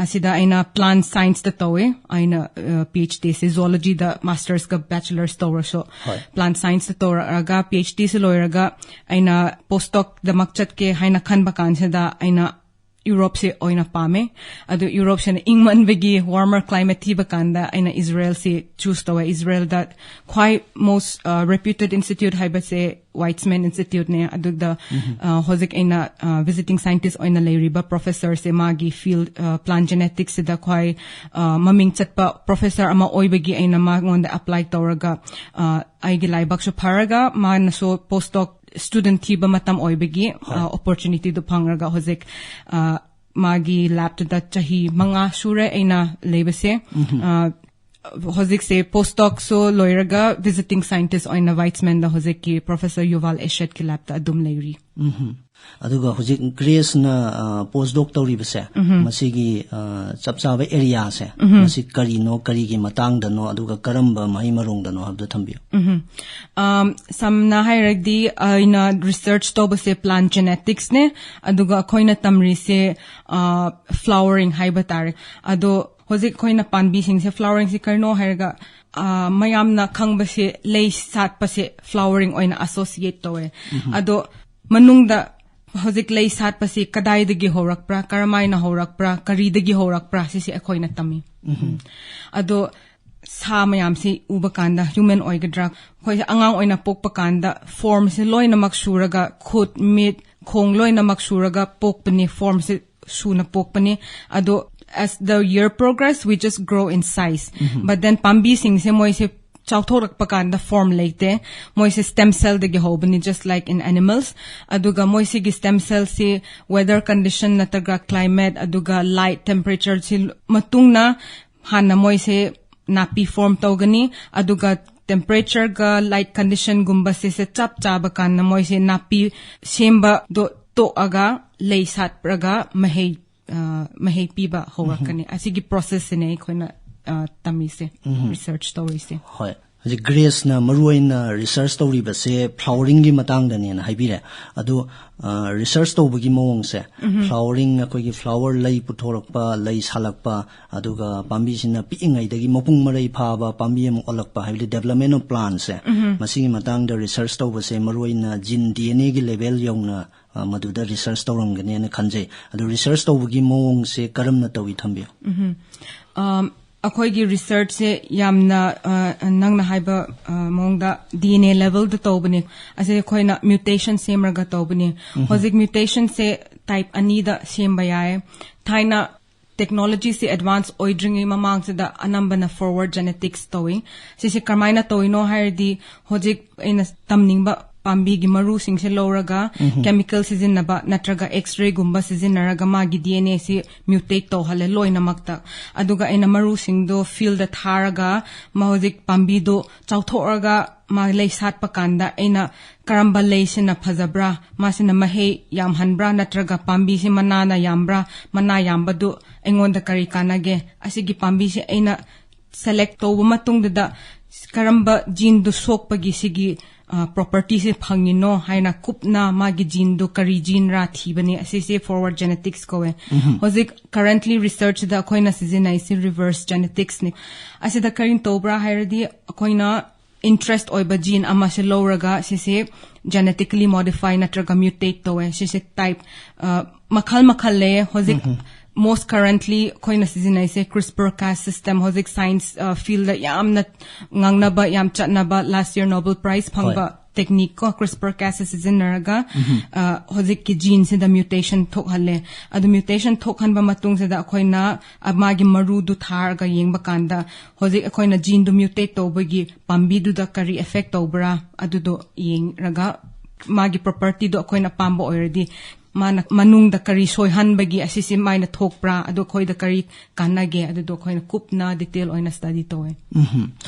ꯑꯁꯤꯗ ꯑꯩꯅ plant scienceꯇ ꯇꯧꯋꯦ꯫ ꯑꯩꯅ, ꯑ, P H Dꯁꯦ zoologyꯗ mastersꯒ bachelors ꯇꯧꯔꯁꯨ ꯍꯣꯏ꯫ Plant scienceꯇ ꯇꯧꯔꯛꯑꯒ P H Dꯁꯦ ꯂꯣꯏꯔꯒ ꯑꯩꯅ post docꯗꯃꯛ ꯆꯠꯀꯦ ꯍꯥꯏꯅ ꯈꯟꯕ ꯀꯥꯟꯁꯤꯗ ꯑꯩꯅ Europeꯁꯦ ꯑꯣꯏꯅ ꯄꯥꯝꯃꯦ꯫ ꯑꯗꯨ Europeꯁꯤꯅ ꯏꯪꯃꯟꯕꯒꯤ warmer climate ꯊꯤꯕ ꯀꯥꯟꯗ ꯑꯩꯅ Israelꯁꯦ choose ꯇꯧꯋꯦ꯫ Israelꯗ ꯈ꯭ꯋꯥꯏ most, ꯑ, reputed institute ꯍꯥꯏꯕꯁꯦ Weizmann Instituteꯅꯦ꯫ ꯑꯗꯨꯗ, ꯑ, ꯍꯧꯖꯤꯛ ꯑꯩꯅ, ꯑ, visiting scientist ꯑꯣꯏꯅ ꯂꯩꯔꯤꯕ professorꯁꯦ ꯃꯥꯒꯤ field, ꯑ, plant geneticsꯁꯤꯗ ꯈ꯭ꯋꯥꯏ, ꯑ, ꯃꯃꯤꯡ ꯆꯠꯄ professor ꯑꯃ ꯑꯣꯏꯕꯒꯤ ꯑꯩꯅ ꯃꯉꯣꯟꯗ apply ꯇꯧꯔꯒ, ꯑ, ꯑꯩꯒꯤ ꯂꯥꯏꯕꯛꯁꯨ ꯐꯔꯒ ꯃꯥꯅꯁꯨ post doc student ꯊꯤꯕ ꯃꯇꯝ ꯑꯣꯏꯕꯒꯤ, ꯑ, opportunityꯗꯨ ꯐꯪꯔꯒ ꯍꯧꯖꯤꯛ, ꯑ, ꯃꯥꯒꯤ labꯇꯨꯗ ꯆꯍꯤ ꯃꯉꯥ ꯁꯨꯔꯦ ꯑꯩꯅ ꯂꯩꯕꯁꯦ꯫ ꯑ, ꯍꯧꯖꯤꯛꯁꯦ post docꯁꯨ ꯂꯣꯏꯔꯒ visiting scientist ꯑꯣꯏꯅ Weizmannꯗ ꯍꯧꯖꯤꯛꯀꯤ Professor Yuval Eshetꯀꯤ labꯇ ꯑꯗꯨꯝ ꯂꯩꯔꯤ꯫ ꯎꯝꯍꯨꯝ꯫ ꯑꯗꯨꯒ ꯍꯧꯖꯤꯛ ꯒ꯭ꯔꯦꯁꯅ, ꯑ, post doc ꯇꯧꯔꯤꯕꯁꯦ, ꯃꯁꯤꯒꯤ, ꯑ, ꯆꯞ ꯆꯥꯕ areaꯁꯦ, ꯃꯁꯤ ꯀꯔꯤꯅꯣ, ꯀꯔꯤꯒꯤ ꯃꯇꯥꯡꯗꯅꯣ, ꯑꯗꯨꯒ ꯀꯔꯝꯕ ꯃꯍꯩ ꯃꯔꯣꯡꯗꯅꯣ ꯍꯥꯏꯕꯗꯣ ꯊꯝꯕꯤꯌꯨ꯫ ꯎꯝꯍꯨꯝ꯫ ꯑꯝ, ꯁꯝꯅ ꯍꯥꯏꯔꯗꯤ ꯑꯩꯅ research ꯇꯧꯕꯁꯦ plant geneticsꯅꯦ, ꯑꯗꯨꯒ ꯑꯩꯈꯣꯏꯅ ꯇꯝꯔꯤꯁꯦ, ꯑ, flowering ꯍꯥꯏꯕ ꯇꯥꯔꯦ꯫ ꯑꯗꯣ ꯍꯧꯖꯤꯛ ꯑꯩꯈꯣꯏꯅ ꯄꯥꯝꯕꯤꯁꯤꯡꯁꯦ floweringꯁꯦ ꯀꯔꯤꯅꯣ ꯍꯥꯏꯔꯒ, ꯑ, ꯃꯌꯥꯝꯅ ꯈꯪꯕꯁꯦ ꯂꯩ ꯁꯥꯠꯄꯁꯦ flowering ꯑꯣꯏꯅ associate ꯇꯧꯋꯦ꯫ ꯑꯗꯣ ꯃꯅꯨꯡꯗ ꯍꯧꯖꯤꯛ ꯂꯩ ꯁꯥꯠꯄꯁꯤ ꯀꯗꯥꯏꯗꯒꯤ ꯍꯧꯔꯛꯄ꯭ꯔꯥ, ꯀꯔꯝꯍꯥꯏꯅ ꯍꯧꯔꯛꯄ꯭ꯔꯥ, ꯀꯔꯤꯗꯒꯤ ꯍꯧꯔꯛꯄ꯭ꯔꯥ, ꯁꯤꯁꯦ ꯑꯩꯈꯣꯏꯅ ꯇꯝꯃꯤ꯫ ꯑꯗꯣ ꯁꯥ ꯃꯌꯥꯝꯁꯤ ꯎꯕ ꯀꯥꯟꯗ human ꯑꯣꯏꯒꯗ꯭ꯔꯥ? ꯑꯩꯈꯣꯏꯁꯦ ꯑꯉꯥꯡ ꯑꯣꯏꯅ ꯄꯣꯛꯄ ꯀꯥꯟꯗ formꯁꯦ ꯂꯣꯏꯅꯃꯛ ꯁꯨꯔꯒ, ꯈꯨꯠ, ꯃꯤꯠ, ꯈꯣꯡ ꯂꯣꯏꯅꯃꯛ ꯁꯨꯔꯒ ꯄꯣꯛꯄꯅꯤ, formꯁꯦ ꯁꯨꯅ ꯄꯣꯛꯄꯅꯤ꯫ ꯑꯗꯣ as the year progress, we just grow in size. But then ꯄꯥꯝꯕꯤꯁꯤꯡꯁꯦ ꯃꯣꯏꯁꯦ ꯆꯥꯎꯊꯣꯔꯛꯄ ꯀꯥꯟꯗ form ꯂꯩꯇꯦ꯫ ꯃꯣꯏꯁꯦ stem cellꯗꯒꯤ ꯍꯧꯕꯅꯤ, just like in animals. ꯑꯗꯨꯒ ꯃꯣꯏꯁꯤꯒꯤ stem cellꯁꯤ weather condition ꯅꯠꯇ꯭ꯔꯒ climate, ꯑꯗꯨꯒ light temperatureꯁꯤ ꯃꯇꯨꯡꯅ ꯍꯥꯟꯅ ꯃꯣꯏꯁꯦ ꯅꯥꯄꯤ form ꯇꯧꯒꯅꯤ, ꯑꯗꯨꯒ temperatureꯒ light conditionꯒꯨꯝꯕꯁꯦ ꯆꯞ ꯆꯥꯕ ꯀꯥꯟꯗ ꯃꯣꯏꯁꯦ ꯅꯥꯄꯤ ꯁꯦꯝꯕꯗꯣ ꯇꯣꯛꯑꯒ ꯂꯩ ꯁꯥꯠꯄ꯭ꯔꯒ ꯃꯍꯩ, ꯑ, ꯃꯍꯩ ꯄꯤꯕ ꯍꯧꯔꯛꯀꯅꯤ꯫ ꯑꯁꯤꯒꯤ processꯁꯤꯅꯦ ꯑꯩꯈꯣꯏꯅ, ꯑ, ꯇꯝꯃꯤꯁꯦ, research ꯇꯧꯔꯤꯁꯦ꯫ ꯍꯣꯏ꯫ ꯍꯧꯖꯤꯛ ꯒ꯭ꯔꯦꯁꯅ ꯃꯔꯨ ꯑꯣꯏꯅ research ꯇꯧꯔꯤꯕꯁꯦ floweringꯒꯤ ꯃꯇꯥꯡꯗꯅꯦꯅ ꯍꯥꯏꯕꯤꯔꯦ꯫ ꯑꯗꯣ, ꯑ, research ꯇꯧꯕꯒꯤ ꯃꯑꯣꯡꯁꯦ, flowering, ꯑꯩꯈꯣꯏꯒꯤ flower, ꯂꯩ ꯄꯨꯊꯣꯔꯛꯄ, ꯂꯩ ꯁꯥꯠꯂꯛꯄ, ꯑꯗꯨꯒ ꯄꯥꯝꯕꯤꯁꯤꯅ ꯄꯤꯛꯏꯉꯩꯗꯒꯤ ꯃꯄꯨꯡ ꯃꯔꯩ ꯐꯥꯕ ꯄꯥꯝꯕꯤ ꯑꯃ ꯑꯣꯜꯂꯛꯄ, ꯍꯥꯏꯕꯗꯤ development of plantꯁꯦ, ꯃꯁꯤꯒꯤ ꯃꯇꯥꯡꯗ research ꯇꯧꯕꯁꯦ ꯃꯔꯨ ꯑꯣꯏꯅ gene DNAꯒꯤ level ꯌꯧꯅ, ꯑ, ꯃꯗꯨꯗ research ꯇꯧꯔꯝꯒꯅꯦꯅ ꯈꯟꯖꯩ꯫ ꯑꯗꯣ research ꯇꯧꯕꯒꯤ ꯃꯑꯣꯡꯁꯦ ꯀꯔꯝꯅ ꯇꯧꯏ, ꯊꯝꯕꯤꯌꯨ꯫ ꯑꯝ, ꯑꯩꯈꯣꯏꯒꯤ researchꯁꯦ ꯌꯥꯝꯅ, ꯑ, ꯅꯪꯅ ꯍꯥꯏꯕ, ꯑ, ꯃꯑꯣꯡꯗ DNA levelꯗ ꯇꯧꯕꯅꯦ꯫ ꯑꯁꯤ ꯑꯩꯈꯣꯏꯅ mutation ꯁꯦꯝꯔꯒ ꯇꯧꯕꯅꯦ꯫ ꯍꯧꯖꯤꯛ mutationꯁꯦ type ꯑꯅꯤꯗ ꯁꯦꯝꯕ ꯌꯥꯏ꯫ ꯊꯥꯏꯅ technologyꯁꯦ advance ꯑꯣꯏꯗ꯭ꯔꯤꯉꯩ ꯃꯃꯥꯡꯁꯤꯗ ꯑꯅꯝꯕꯅ forward genetics ꯇꯧꯏ꯫ ꯁꯤꯁꯦ ꯀꯔꯝꯍꯥꯏꯅ ꯇꯧꯔꯤꯅꯣ ꯍꯥꯏꯔꯗꯤ, ꯍꯧꯖꯤꯛ ꯑꯩꯅ ꯇꯝꯅꯤꯡꯕ ꯄꯥꯝꯕꯤꯒꯤ ꯃꯔꯨꯁꯤꯡꯁꯦ ꯂꯧꯔꯒ chemical ꯁꯤꯖꯤꯟꯅꯕ ꯅꯠꯇ꯭ꯔꯒ X-rayꯒꯨꯝꯕ ꯁꯤꯖꯤꯟꯅꯔꯒ ꯃꯥꯒꯤ DNAꯁꯤ mutate ꯇꯧꯍꯜꯂꯦ ꯂꯣꯏꯅꯃꯛꯇ꯫ ꯑꯗꯨꯒ ꯑꯩꯅ ꯃꯔꯨꯁꯤꯡꯗꯣ fieldꯗ ꯊꯥꯔꯒ ꯃꯥ ꯍꯧꯖꯤꯛ ꯄꯥꯝꯕꯤꯗꯣ ꯆꯥꯎꯊꯣꯛꯑꯒ ꯃꯥ ꯂꯩ ꯁꯥꯠꯄ ꯀꯥꯟꯗ ꯑꯩꯅ ꯀꯔꯝꯕ ꯂꯩꯁꯤꯅ ꯐꯖꯕ꯭ꯔꯥ, ꯃꯥꯁꯤꯅ ꯃꯍꯩ ꯌꯥꯝꯍꯟꯕ꯭ꯔꯥ ꯅꯠꯇ꯭ꯔꯒ ꯄꯥꯝꯕꯤꯁꯤ ꯃꯅꯥꯅ ꯌꯥꯝꯕ꯭ꯔꯥ, ꯃꯅꯥ ꯌꯥꯝꯕꯗꯨ ꯑꯩꯉꯣꯟꯗ ꯀꯔꯤ ꯀꯥꯟꯅꯒꯦ, ꯑꯁꯤꯒꯤ ꯄꯥꯝꯕꯤꯁꯤ ꯑꯩꯅ select ꯇꯧꯕ ꯃꯇꯨꯡꯗꯨꯗ ꯀꯔꯝꯕ geneꯗꯨ ꯁꯣꯛꯄꯒꯤ ꯁꯤꯒꯤ, ꯑ, propertyꯁꯦ ꯐꯪꯉꯤꯅꯣ ꯍꯥꯏꯅ ꯀꯨꯞꯅ ꯃꯥꯒꯤ geneꯗꯨ ꯀꯔꯤ geneꯔꯥ ꯊꯤꯕꯅꯤ꯫ ꯑꯁꯤꯁꯦ forward genetics ꯀꯧꯋꯦ꯫ ꯍꯧꯖꯤꯛ currently researchꯗ ꯑꯩꯈꯣꯏꯅ ꯁꯤꯖꯤꯟꯅꯩꯁꯤ reverse geneticsꯅꯤ꯫ ꯑꯁꯤꯗ ꯀꯔꯤ ꯇꯧꯕ꯭ꯔꯥ ꯍꯥꯏꯔꯗꯤ ꯑꯩꯈꯣꯏꯅ interest ꯑꯣꯏꯕ gene ꯑꯃꯁꯦ ꯂꯧꯔꯒ ꯁꯤꯁꯦ genetically modify ꯅꯠꯇ꯭ꯔꯒ mutate ꯇꯧꯋꯦ꯫ ꯁꯤꯁꯦ type, ꯑ, ꯃꯈꯜ ꯃꯈꯜ ꯂꯩꯌꯦ꯫ ꯍꯧꯖꯤꯛ most currently ꯑꯩꯈꯣꯏꯅ ꯁꯤꯖꯤꯟꯅꯩꯁꯦ CRISPR Cas system꯫ ꯍꯧꯖꯤꯛ science, ꯑ, field ꯗ ꯌꯥꯝꯅ ꯉꯥꯡꯅꯕ, ꯌꯥꯝ ꯆꯠꯅꯕ, last year Nobel Prize ꯐꯪꯕ technique ꯀꯣ, CRISPR Cas ꯁꯤꯖꯤꯟꯅꯔꯒ, ꯑ, ꯍꯧꯖꯤꯛꯀꯤ gene ꯁꯤꯗ mutation ꯊꯣꯛꯍꯜꯂꯦ꯫ ꯑꯗꯨ mutation ꯊꯣꯛꯍꯟꯕ ꯃꯇꯨꯡꯁꯤꯗ ꯑꯩꯈꯣꯏꯅ, ꯑ, ꯃꯥꯒꯤ ꯃꯔꯨꯗꯨ ꯊꯥꯔꯒ ꯌꯦꯡꯕ ꯀꯥꯟꯗ ꯍꯧꯖꯤꯛ ꯑꯩꯈꯣꯏꯅ gene ꯗꯨ mutate ꯇꯧꯕꯒꯤ ꯄꯥꯝꯕꯤꯗꯨꯗ ꯀꯔꯤ effect ꯇꯧꯕ꯭ꯔꯥ ꯑꯗꯨꯗꯣ ꯌꯦꯡꯔꯒ ꯃꯥꯒꯤ property ꯗꯣ ꯑꯩꯈꯣꯏꯅ ꯑꯄꯥꯝꯕ ꯑꯣꯏꯔꯗꯤ ꯃꯥꯅ ꯃꯅꯨꯡꯗ ꯀꯔꯤ ꯁꯣꯏꯍꯟꯕꯒꯤ ꯑꯁꯤꯁꯤ ꯃꯥꯏꯅ ꯊꯣꯛꯄ꯭ꯔꯥ, ꯑꯗꯨ ꯑꯩꯈꯣꯏꯗ ꯀꯔꯤ ꯀꯥꯟꯅꯒꯦ ꯑꯗꯨꯗꯣ ꯑꯩꯈꯣꯏꯅ ꯀꯨꯞꯅ detail ꯑꯣꯏꯅ study ꯇꯧꯋꯦ꯫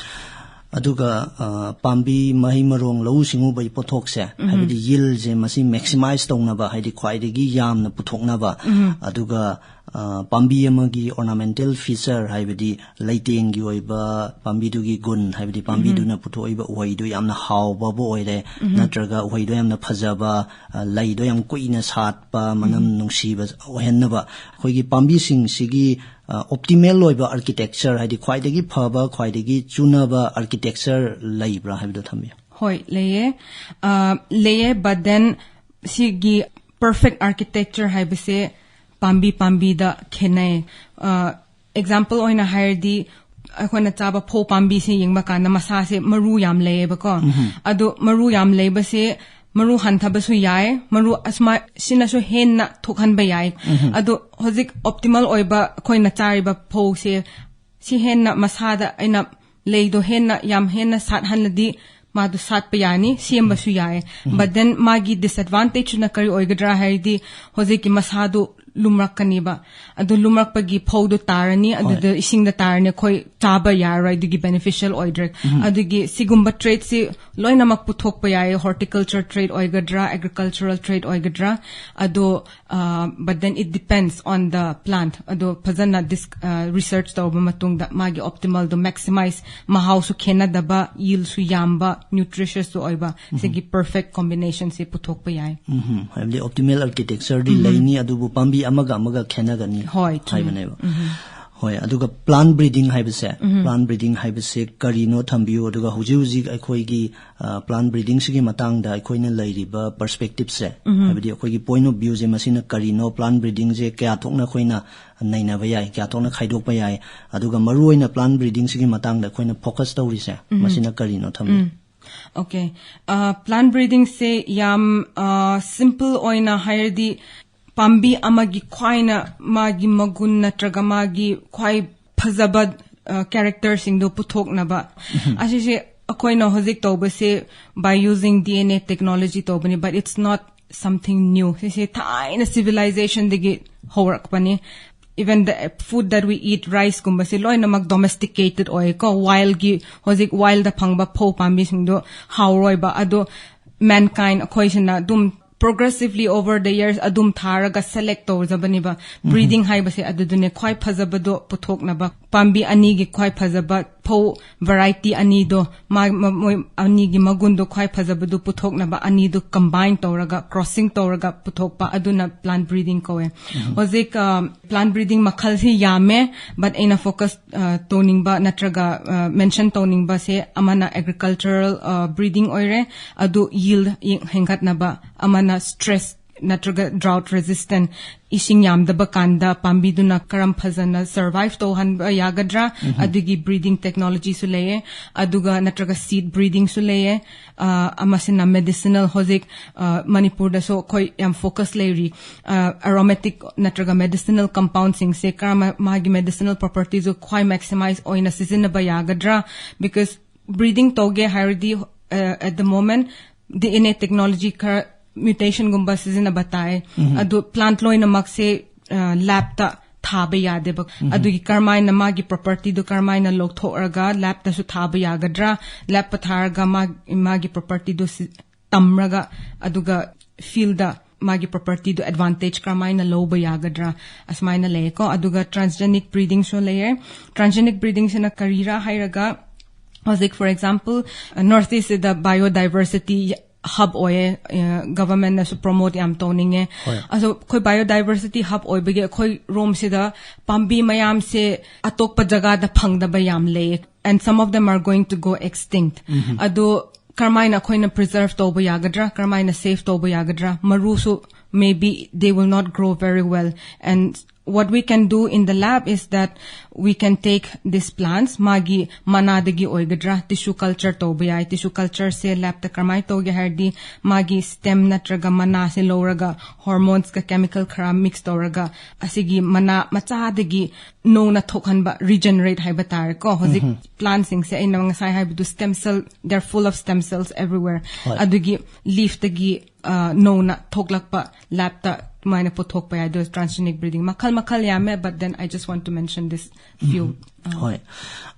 ꯑꯗꯨꯒ ꯑ, ꯄꯥꯝꯕꯤ ꯃꯍꯩ ꯃꯔꯣꯡ ꯂꯧꯎ ꯁꯤꯡꯎꯕꯒꯤ ꯄꯣꯠꯊꯣꯛꯁꯦ, ꯍꯥꯏꯕꯗꯤ yield ꯁꯦ, ꯃꯁꯤ maximize ꯇꯧꯅꯕ, ꯍꯥꯏꯗꯤ ꯈ꯭ꯋꯥꯏꯗꯒꯤ ꯌꯥꯝꯅ ꯄꯨꯊꯣꯛꯅꯕ, ꯑꯗꯨꯒ ꯑ, ꯄꯥꯝꯕꯤ ꯑꯃꯒꯤ ornamental feature, ꯍꯥꯏꯕꯗꯤ ꯂꯩꯇꯦꯡꯒꯤ ꯑꯣꯏꯕ ꯄꯥꯝꯕꯤꯗꯨꯒꯤ ꯒꯨꯟ, ꯍꯥꯏꯕꯗꯤ ꯄꯥꯝꯕꯤꯗꯨꯅ ꯄꯨꯊꯣꯛꯏꯕ ꯎꯍꯩꯗꯨ ꯌꯥꯝꯅ ꯍꯥꯎꯕꯕꯨ ꯑꯣꯏꯔꯦ, ꯅꯠꯇ꯭ꯔꯒ ꯎꯍꯩꯗꯣ ꯌꯥꯝꯅ ꯐꯖꯕ, ꯑ, ꯂꯩꯗꯣ ꯌꯥꯝ ꯀꯨꯏꯅ ꯁꯥꯠꯄ, ꯃꯅꯝ ꯅꯨꯡꯁꯤꯕ ꯑꯣꯏꯍꯟꯅꯕ, ꯑꯩꯈꯣꯏꯒꯤ ꯄꯥꯝꯕꯤꯁꯤꯡꯁꯤꯒꯤ ꯑ, optimal ꯑꯣꯏꯕ architecture, ꯍꯥꯏꯗꯤ ꯈ꯭ꯋꯥꯏꯗꯒꯤ ꯐꯕ, ꯈ꯭ꯋꯥꯏꯗꯒꯤ ꯆꯨꯅꯕ architecture ꯂꯩꯕ꯭ꯔꯥ ꯍꯥꯏꯕꯗꯣ ꯊꯝꯕꯤꯌꯨ꯫ ꯍꯣꯏ, ꯂꯩꯌꯦ꯫ ꯑ, ꯂꯩꯌꯦ, but then ꯁꯤꯒꯤ perfect architecture ꯍꯥꯏꯕꯁꯦ ꯄꯥꯝꯕꯤ ꯄꯥꯝꯕꯤꯗ ꯈꯦꯠꯅꯩ꯫ ꯑ, example ꯑꯣꯏꯅ ꯍꯥꯏꯔꯗꯤ ꯑꯩꯈꯣꯏꯅ ꯆꯥꯕ ꯐꯧ ꯄꯥꯝꯕꯤꯁꯦ ꯌꯦꯡꯕ ꯀꯥꯟꯗ ꯃꯁꯥꯁꯦ ꯃꯔꯨ ꯌꯥꯝ ꯂꯩꯌꯦꯕꯀꯣ꯫ ꯑꯗꯣ ꯃꯔꯨ ꯌꯥꯝ ꯂꯩꯕꯁꯦ ꯃꯔꯨ ꯍꯟꯊꯕꯁꯨ ꯌꯥꯏ, ꯃꯔꯨ ꯑꯁꯨꯃꯥꯏ ꯁꯤꯅꯁꯨ ꯍꯦꯟꯅ ꯊꯣꯛꯍꯟꯕ ꯌꯥꯏ꯫ ꯑꯗꯣ ꯍꯧꯖꯤꯛ optimal ꯑꯣꯏꯕ ꯑꯩꯈꯣꯏꯅ ꯆꯥꯔꯤꯕ ꯐꯧꯁꯦ ꯁꯤ ꯍꯦꯟꯅ ꯃꯁꯥꯗ ꯑꯩꯅ ꯂꯩꯗꯣ ꯍꯦꯟꯅ, ꯌꯥꯝ ꯍꯦꯟꯅ ꯁꯥꯠꯍꯜꯂꯗꯤ ꯃꯥꯗꯣ ꯁꯥꯠꯄ ꯌꯥꯅꯤ, ꯁꯦꯝꯕꯁꯨ ꯌꯥꯏ꯫ But then ꯃꯥꯒꯤ disadvantage ꯅ ꯀꯔꯤ ꯑꯣꯏꯒꯗ꯭ꯔꯥ ꯍꯥꯏꯔꯗꯤ ꯍꯧꯖꯤꯛꯀꯤ ꯃꯁꯥꯗꯣ ꯂꯨꯝꯔꯛꯀꯅꯤꯕ꯫ ꯑꯗꯨ ꯂꯨꯝꯔꯛꯄꯒꯤ ꯐꯧꯗꯨ ꯇꯥꯔꯅꯤ, ꯑꯗꯨꯗ ꯏꯁꯤꯡꯗ ꯇꯥꯔꯅꯤ, ꯑꯩꯈꯣꯏ ꯆꯥꯕ ꯌꯥꯔꯔꯣꯏ, ꯑꯗꯨꯒꯤ beneficial ꯑꯣꯏꯗ꯭ꯔꯦ꯫ ꯑꯗꯨꯒꯤ ꯁꯤꯒꯨꯝꯕ trait ꯁꯤ ꯂꯣꯏꯅꯃꯛ ꯄꯨꯊꯣꯛꯄ ꯌꯥꯏ, horticulture trait ꯑꯣꯏꯒꯗ꯭ꯔꯥ, agricultural trait ꯑꯣꯏꯒꯗ꯭ꯔꯥ, ꯑꯗꯣ, ꯑ, but then it depends on the plant꯫ ꯑꯗꯣ ꯐꯖꯅ dis-, ꯑ, research ꯇꯧꯔꯕ ꯃꯇꯨꯡꯗ ꯃꯥꯒꯤ optimal ꯗꯣ maximize, ꯃꯍꯥꯎꯁꯨ ꯈꯦꯠꯅꯗꯕ, yield ꯁꯨ ꯌꯥꯝꯕ, nutritious ꯁꯨ ꯑꯣꯏꯕ, ꯁꯤꯒꯤ perfect combination ꯁꯤ ꯄꯨꯊꯣꯛꯄ ꯌꯥꯏ꯫ ꯎꯝ, ꯍꯥꯏꯕꯗꯤ optimal architecture ꯗꯤ ꯂꯩꯅꯤ, ꯑꯗꯨꯕꯨ ꯄꯥꯝꯕꯤ ꯑꯃꯒ ꯑꯃꯒ ꯈꯦꯠꯅꯒꯅꯤ ꯍꯣꯏ, ꯆꯨꯝꯃꯦ꯫ ꯍꯥꯏꯕꯅꯦꯕ꯫ ꯍꯣꯏ, ꯑꯗꯨꯒ plant breeding ꯍꯥꯏꯕꯁꯦ, plant breeding ꯍꯥꯏꯕꯁꯦ ꯀꯔꯤꯅꯣ ꯊꯝꯕꯤꯌꯨ, ꯑꯗꯨꯒ ꯍꯧꯖꯤꯛ ꯍꯧꯖꯤꯛ ꯑꯩꯈꯣꯏꯒꯤ, ꯑ, plant breedingꯁꯤꯒꯤ ꯃꯇꯥꯡꯗ ꯑꯩꯈꯣꯏꯅ ꯂꯩꯔꯤꯕ perspectiveꯁꯦ, ꯍꯥꯏꯕꯗꯤ ꯑꯩꯈꯣꯏꯒꯤ point of viewꯁꯦ, ꯃꯁꯤꯅ ꯀꯔꯤꯅꯣ, plant breedingꯁꯦ ꯀꯌꯥ ꯊꯣꯛꯅ ꯑꯩꯈꯣꯏꯅ ꯅꯩꯅꯕ ꯌꯥꯏ, ꯀꯌꯥ ꯊꯣꯛꯅ ꯈꯥꯏꯗꯣꯛꯄ ꯌꯥꯏ, ꯑꯗꯨꯒ ꯃꯔꯨꯑꯣꯏꯅ plant breedingꯁꯤꯒꯤ ꯃꯇꯥꯡꯗ ꯑꯩꯈꯣꯏꯅ focus ꯇꯧꯔꯤꯁꯦ, ꯃꯁꯤꯅ ꯀꯔꯤꯅꯣ ꯊꯝꯕꯤꯌꯨ꯫ Okay. Plant breedingꯁꯦ ꯌꯥꯝ simple ꯑꯣꯏꯅ ꯍꯥꯏꯔꯗꯤ, ꯄꯥꯝꯕꯤ ꯑꯃꯒꯤ ꯈ꯭ꯋꯥꯏꯅ ꯃꯥꯒꯤ ꯃꯒꯨꯟ ꯅꯠꯇ꯭ꯔꯒ ꯃꯥꯒꯤ ꯈ꯭ꯋꯥꯏ ꯐꯖꯕ characterꯁꯤꯡꯗꯣ ꯄꯨꯊꯣꯛꯅꯕ꯫ ꯑꯁꯤꯁꯦ ꯑꯩꯈꯣꯏꯅ ꯍꯧꯖꯤꯛ ꯇꯧꯕꯁꯦ by using D N A technology ꯇꯧꯕꯅꯤ, but it's not something new. ꯁꯤꯁꯦ ꯊꯥꯏꯅ civilizationꯗꯒꯤ ꯍꯧꯔꯛꯄꯅꯤ꯫ Even the food that we eat, riceꯀꯨꯝꯕꯁꯦ ꯂꯣꯏꯅꯃꯛ domesticated ꯑꯣꯏꯀꯣ, wildꯒꯤ, ꯍꯧꯖꯤꯛ wildꯗ ꯐꯪꯕ ꯐꯧ ꯄꯥꯝꯕꯤꯁꯤꯡꯗꯣ ꯍꯥꯎꯔꯣꯏꯕ꯫ ꯑꯗꯣ mankind ꯑꯩꯈꯣꯏꯁꯤꯅ ꯑꯗꯨꯝ progressively over the years ꯑꯗꯨꯝ ꯊꯥꯔꯒ select ꯇꯧꯖꯕꯅꯦꯕ꯫ Breeding ꯍꯥꯏꯕꯁꯦ ꯑꯗꯨꯗꯨꯅꯦ, ꯈ꯭ꯋꯥꯏ ꯐꯖꯕꯗꯣ ꯄꯨꯊꯣꯛꯅꯕ, ꯄꯥꯝꯕꯤ ꯑꯅꯤꯒꯤ ꯈ꯭ꯋꯥꯏ ꯐꯖꯕ ꯐꯧ variety ꯑꯅꯤꯗꯣ, ꯃꯥ-, ꯃ-, ꯃꯣꯏ ꯑꯅꯤꯒꯤ ꯃꯒꯨꯟꯗꯣ ꯈ꯭ꯋꯥꯏ ꯐꯖꯕꯗꯨ ꯄꯨꯊꯣꯛꯅꯕ ꯑꯅꯤꯗꯨ combine ꯇꯧꯔꯒ, crossing ꯇꯧꯔꯒ ꯄꯨꯊꯣꯛꯄ, ꯑꯗꯨꯅ plant breeding ꯀꯧꯋꯦ꯫ ꯍꯧꯖꯤꯛ plant breeding ꯃꯈꯜꯁꯤ ꯌꯥꯝꯃꯦ, but ꯑꯩꯅ focus ꯇꯧꯅꯤꯡꯕ ꯅꯠꯇ꯭ꯔꯒ mention ꯇꯧꯅꯤꯡꯕꯁꯦ, ꯑꯃꯅ agricultural breeding ꯑꯣꯏꯔꯦ, ꯑꯗꯨ yield ꯍꯦꯟꯒꯠꯅꯕ, ꯑꯃꯅ stress ꯅꯠꯇ꯭ꯔꯒ drought resistant, ꯏꯁꯤꯡ ꯌꯥꯝꯗꯕ ꯀꯥꯟꯗ ꯄꯥꯝꯕꯤꯗꯨꯅ ꯀꯔꯝ ꯐꯖꯅ survive ꯇꯧꯍꯟꯕ ꯌꯥꯒꯗ꯭ꯔꯥ, ꯑꯗꯨꯒꯤ breeding technologyꯁꯨ ꯂꯩꯌꯦ꯫ ꯑꯗꯨꯒ ꯅꯠꯇ꯭ꯔꯒ seed breedingꯁꯨ ꯂꯩꯌꯦ꯫ ꯑꯃꯁꯤꯅ medicinal, ꯍꯧꯖꯤꯛ ꯃꯅꯤꯄꯨꯔꯗꯁꯨ ꯑꯩꯈꯣꯏ ꯌꯥꯝ focus ꯂꯩꯔꯤ꯫ Aromatic ꯅꯠꯇ꯭ꯔꯒ medicinal compoundꯁꯤꯡꯁꯦ ꯀꯔꯝ, ꯃꯥꯒꯤ medicinal propertiesꯁꯨ ꯈ꯭ꯋꯥꯏ maximize ꯑꯣꯏꯅ ꯁꯤꯖꯤꯟꯅꯕ ꯌꯥꯒꯗ꯭ꯔꯥ? Because breeding ꯇꯧꯒꯦ ꯍꯥꯏꯔꯗꯤ, at the moment D N A technology ꯈꯔ mutationꯒꯨꯝꯕ ꯁꯤꯖꯤꯟꯅꯕ ꯇꯥꯏ꯫ ꯑꯗꯨ plant ꯂꯣꯏꯅꯃꯛꯁꯦ labꯇ ꯊꯥꯕ ꯌꯥꯗꯦꯕ꯫ ꯑꯗꯨꯒꯤ ꯀꯔꯝꯍꯥꯏꯅ ꯃꯥꯒꯤ propertyꯗꯨ ꯀꯔꯝꯍꯥꯏꯅ ꯂꯧꯊꯣꯛꯑꯒ labꯇꯁꯨ ꯊꯥꯕ ꯌꯥꯒꯗ꯭ꯔꯥ? Labꯇ ꯊꯥꯔꯒ ꯃꯥ-, ꯃꯥꯒꯤ propertyꯗꯨ ꯁꯤ-, ꯇꯝꯔꯒ, ꯑꯗꯨꯒ fieldꯗ ꯃꯥꯒꯤ propertyꯗꯨ advantage ꯀꯔꯝꯍꯥꯏꯅ ꯂꯧꯕ ꯌꯥꯒꯗ꯭ꯔꯥ, ꯑꯁꯨꯃꯥꯏꯅ ꯂꯩꯌꯦꯀꯣ꯫ ꯑꯗꯨꯒ transgenic breedingꯁꯨ ꯂꯩꯌꯦ꯫ Transgenic breedingꯁꯤꯅ ꯀꯔꯤꯔꯥ ꯍꯥꯏꯔꯒ, ꯍꯧꯖꯤꯛ, for example, North Eastꯁꯤꯗ biodiversity hub ꯑꯣꯏꯌꯦ꯫ Government ꯅꯁꯨ promote ꯌꯥꯝ ꯇꯧꯅꯤꯡꯉꯦ꯫ ꯍꯣꯏ꯫ ꯑꯗꯣ ꯑꯩꯈꯣꯏ biodiversity hub ꯑꯣꯏꯕꯒꯤ ꯑꯩꯈꯣꯏ ꯔꯣꯝꯁꯤꯗ ꯄꯥꯝꯕꯤ ꯃꯌꯥꯝꯁꯦ ꯑꯇꯣꯞꯄ ꯖꯒꯥꯗ ꯐꯪꯗꯕ ꯌꯥꯝ ꯂꯩꯌꯦ, and some of them are going to go extinct. ꯑꯗꯣ ꯀꯔꯝꯍꯥꯏꯅ ꯑꯩꯈꯣꯏꯅ preserve ꯇꯧꯕ ꯌꯥꯒꯗ꯭ꯔꯥ, ꯀꯔꯝꯍꯥꯏꯅ save ꯇꯧꯕ ꯌꯥꯒꯗ꯭ꯔꯥ? ꯃꯔꯨꯁꯨ maybe they will not grow very well. And what we can do in the lab is that we can take these plants, ꯃꯥꯒꯤ ꯃꯅꯥꯗꯒꯤ ꯑꯣꯏꯒꯗ꯭ꯔꯥ, tissue culture ꯇꯧꯕ ꯌꯥꯏ꯫ Tissue culture ꯁꯦ lab ꯇ ꯀꯔꯝꯍꯥꯏꯅ ꯇꯧꯒꯦ ꯍꯥꯏꯔꯗꯤ, ꯃꯥꯒꯤ stem ꯅꯠꯇ꯭ꯔꯒ ꯃꯅꯥꯁꯦ ꯂꯧꯔꯒ hormones ꯀ chemical ꯈꯔ mix ꯇꯧꯔꯒ ꯑꯁꯤꯒꯤ ꯃꯅꯥ ꯃꯆꯥꯗꯒꯤ ꯅꯧꯅ ꯊꯣꯛꯍꯟꯕ, regenerate ꯍꯥꯏꯕ ꯇꯥꯔꯦꯀꯣ꯫ ꯍꯧꯖꯤꯛ plant ꯁꯤꯡꯁꯦ ꯑꯩꯅ ꯉꯁꯥꯏ ꯍꯥꯏꯕꯗꯨ stem cell, they're full of stem cells everywhere. ꯍꯣꯏ꯫ ꯑꯗꯨꯒꯤ leaf ꯇꯒꯤ ꯑ, ꯅꯧꯅ ꯊꯣꯛꯂꯛꯄ lab ꯇ ꯑꯗꯨꯃꯥꯏꯅ ꯄꯨꯊꯣꯛꯄ ꯌꯥꯏ꯫ ꯑꯗꯨ transgenic breeding ꯃꯈꯜ ꯃꯈꯜ ꯌꯥꯝꯃꯦ, but then I just want to mention this few. ꯍꯣꯏ꯫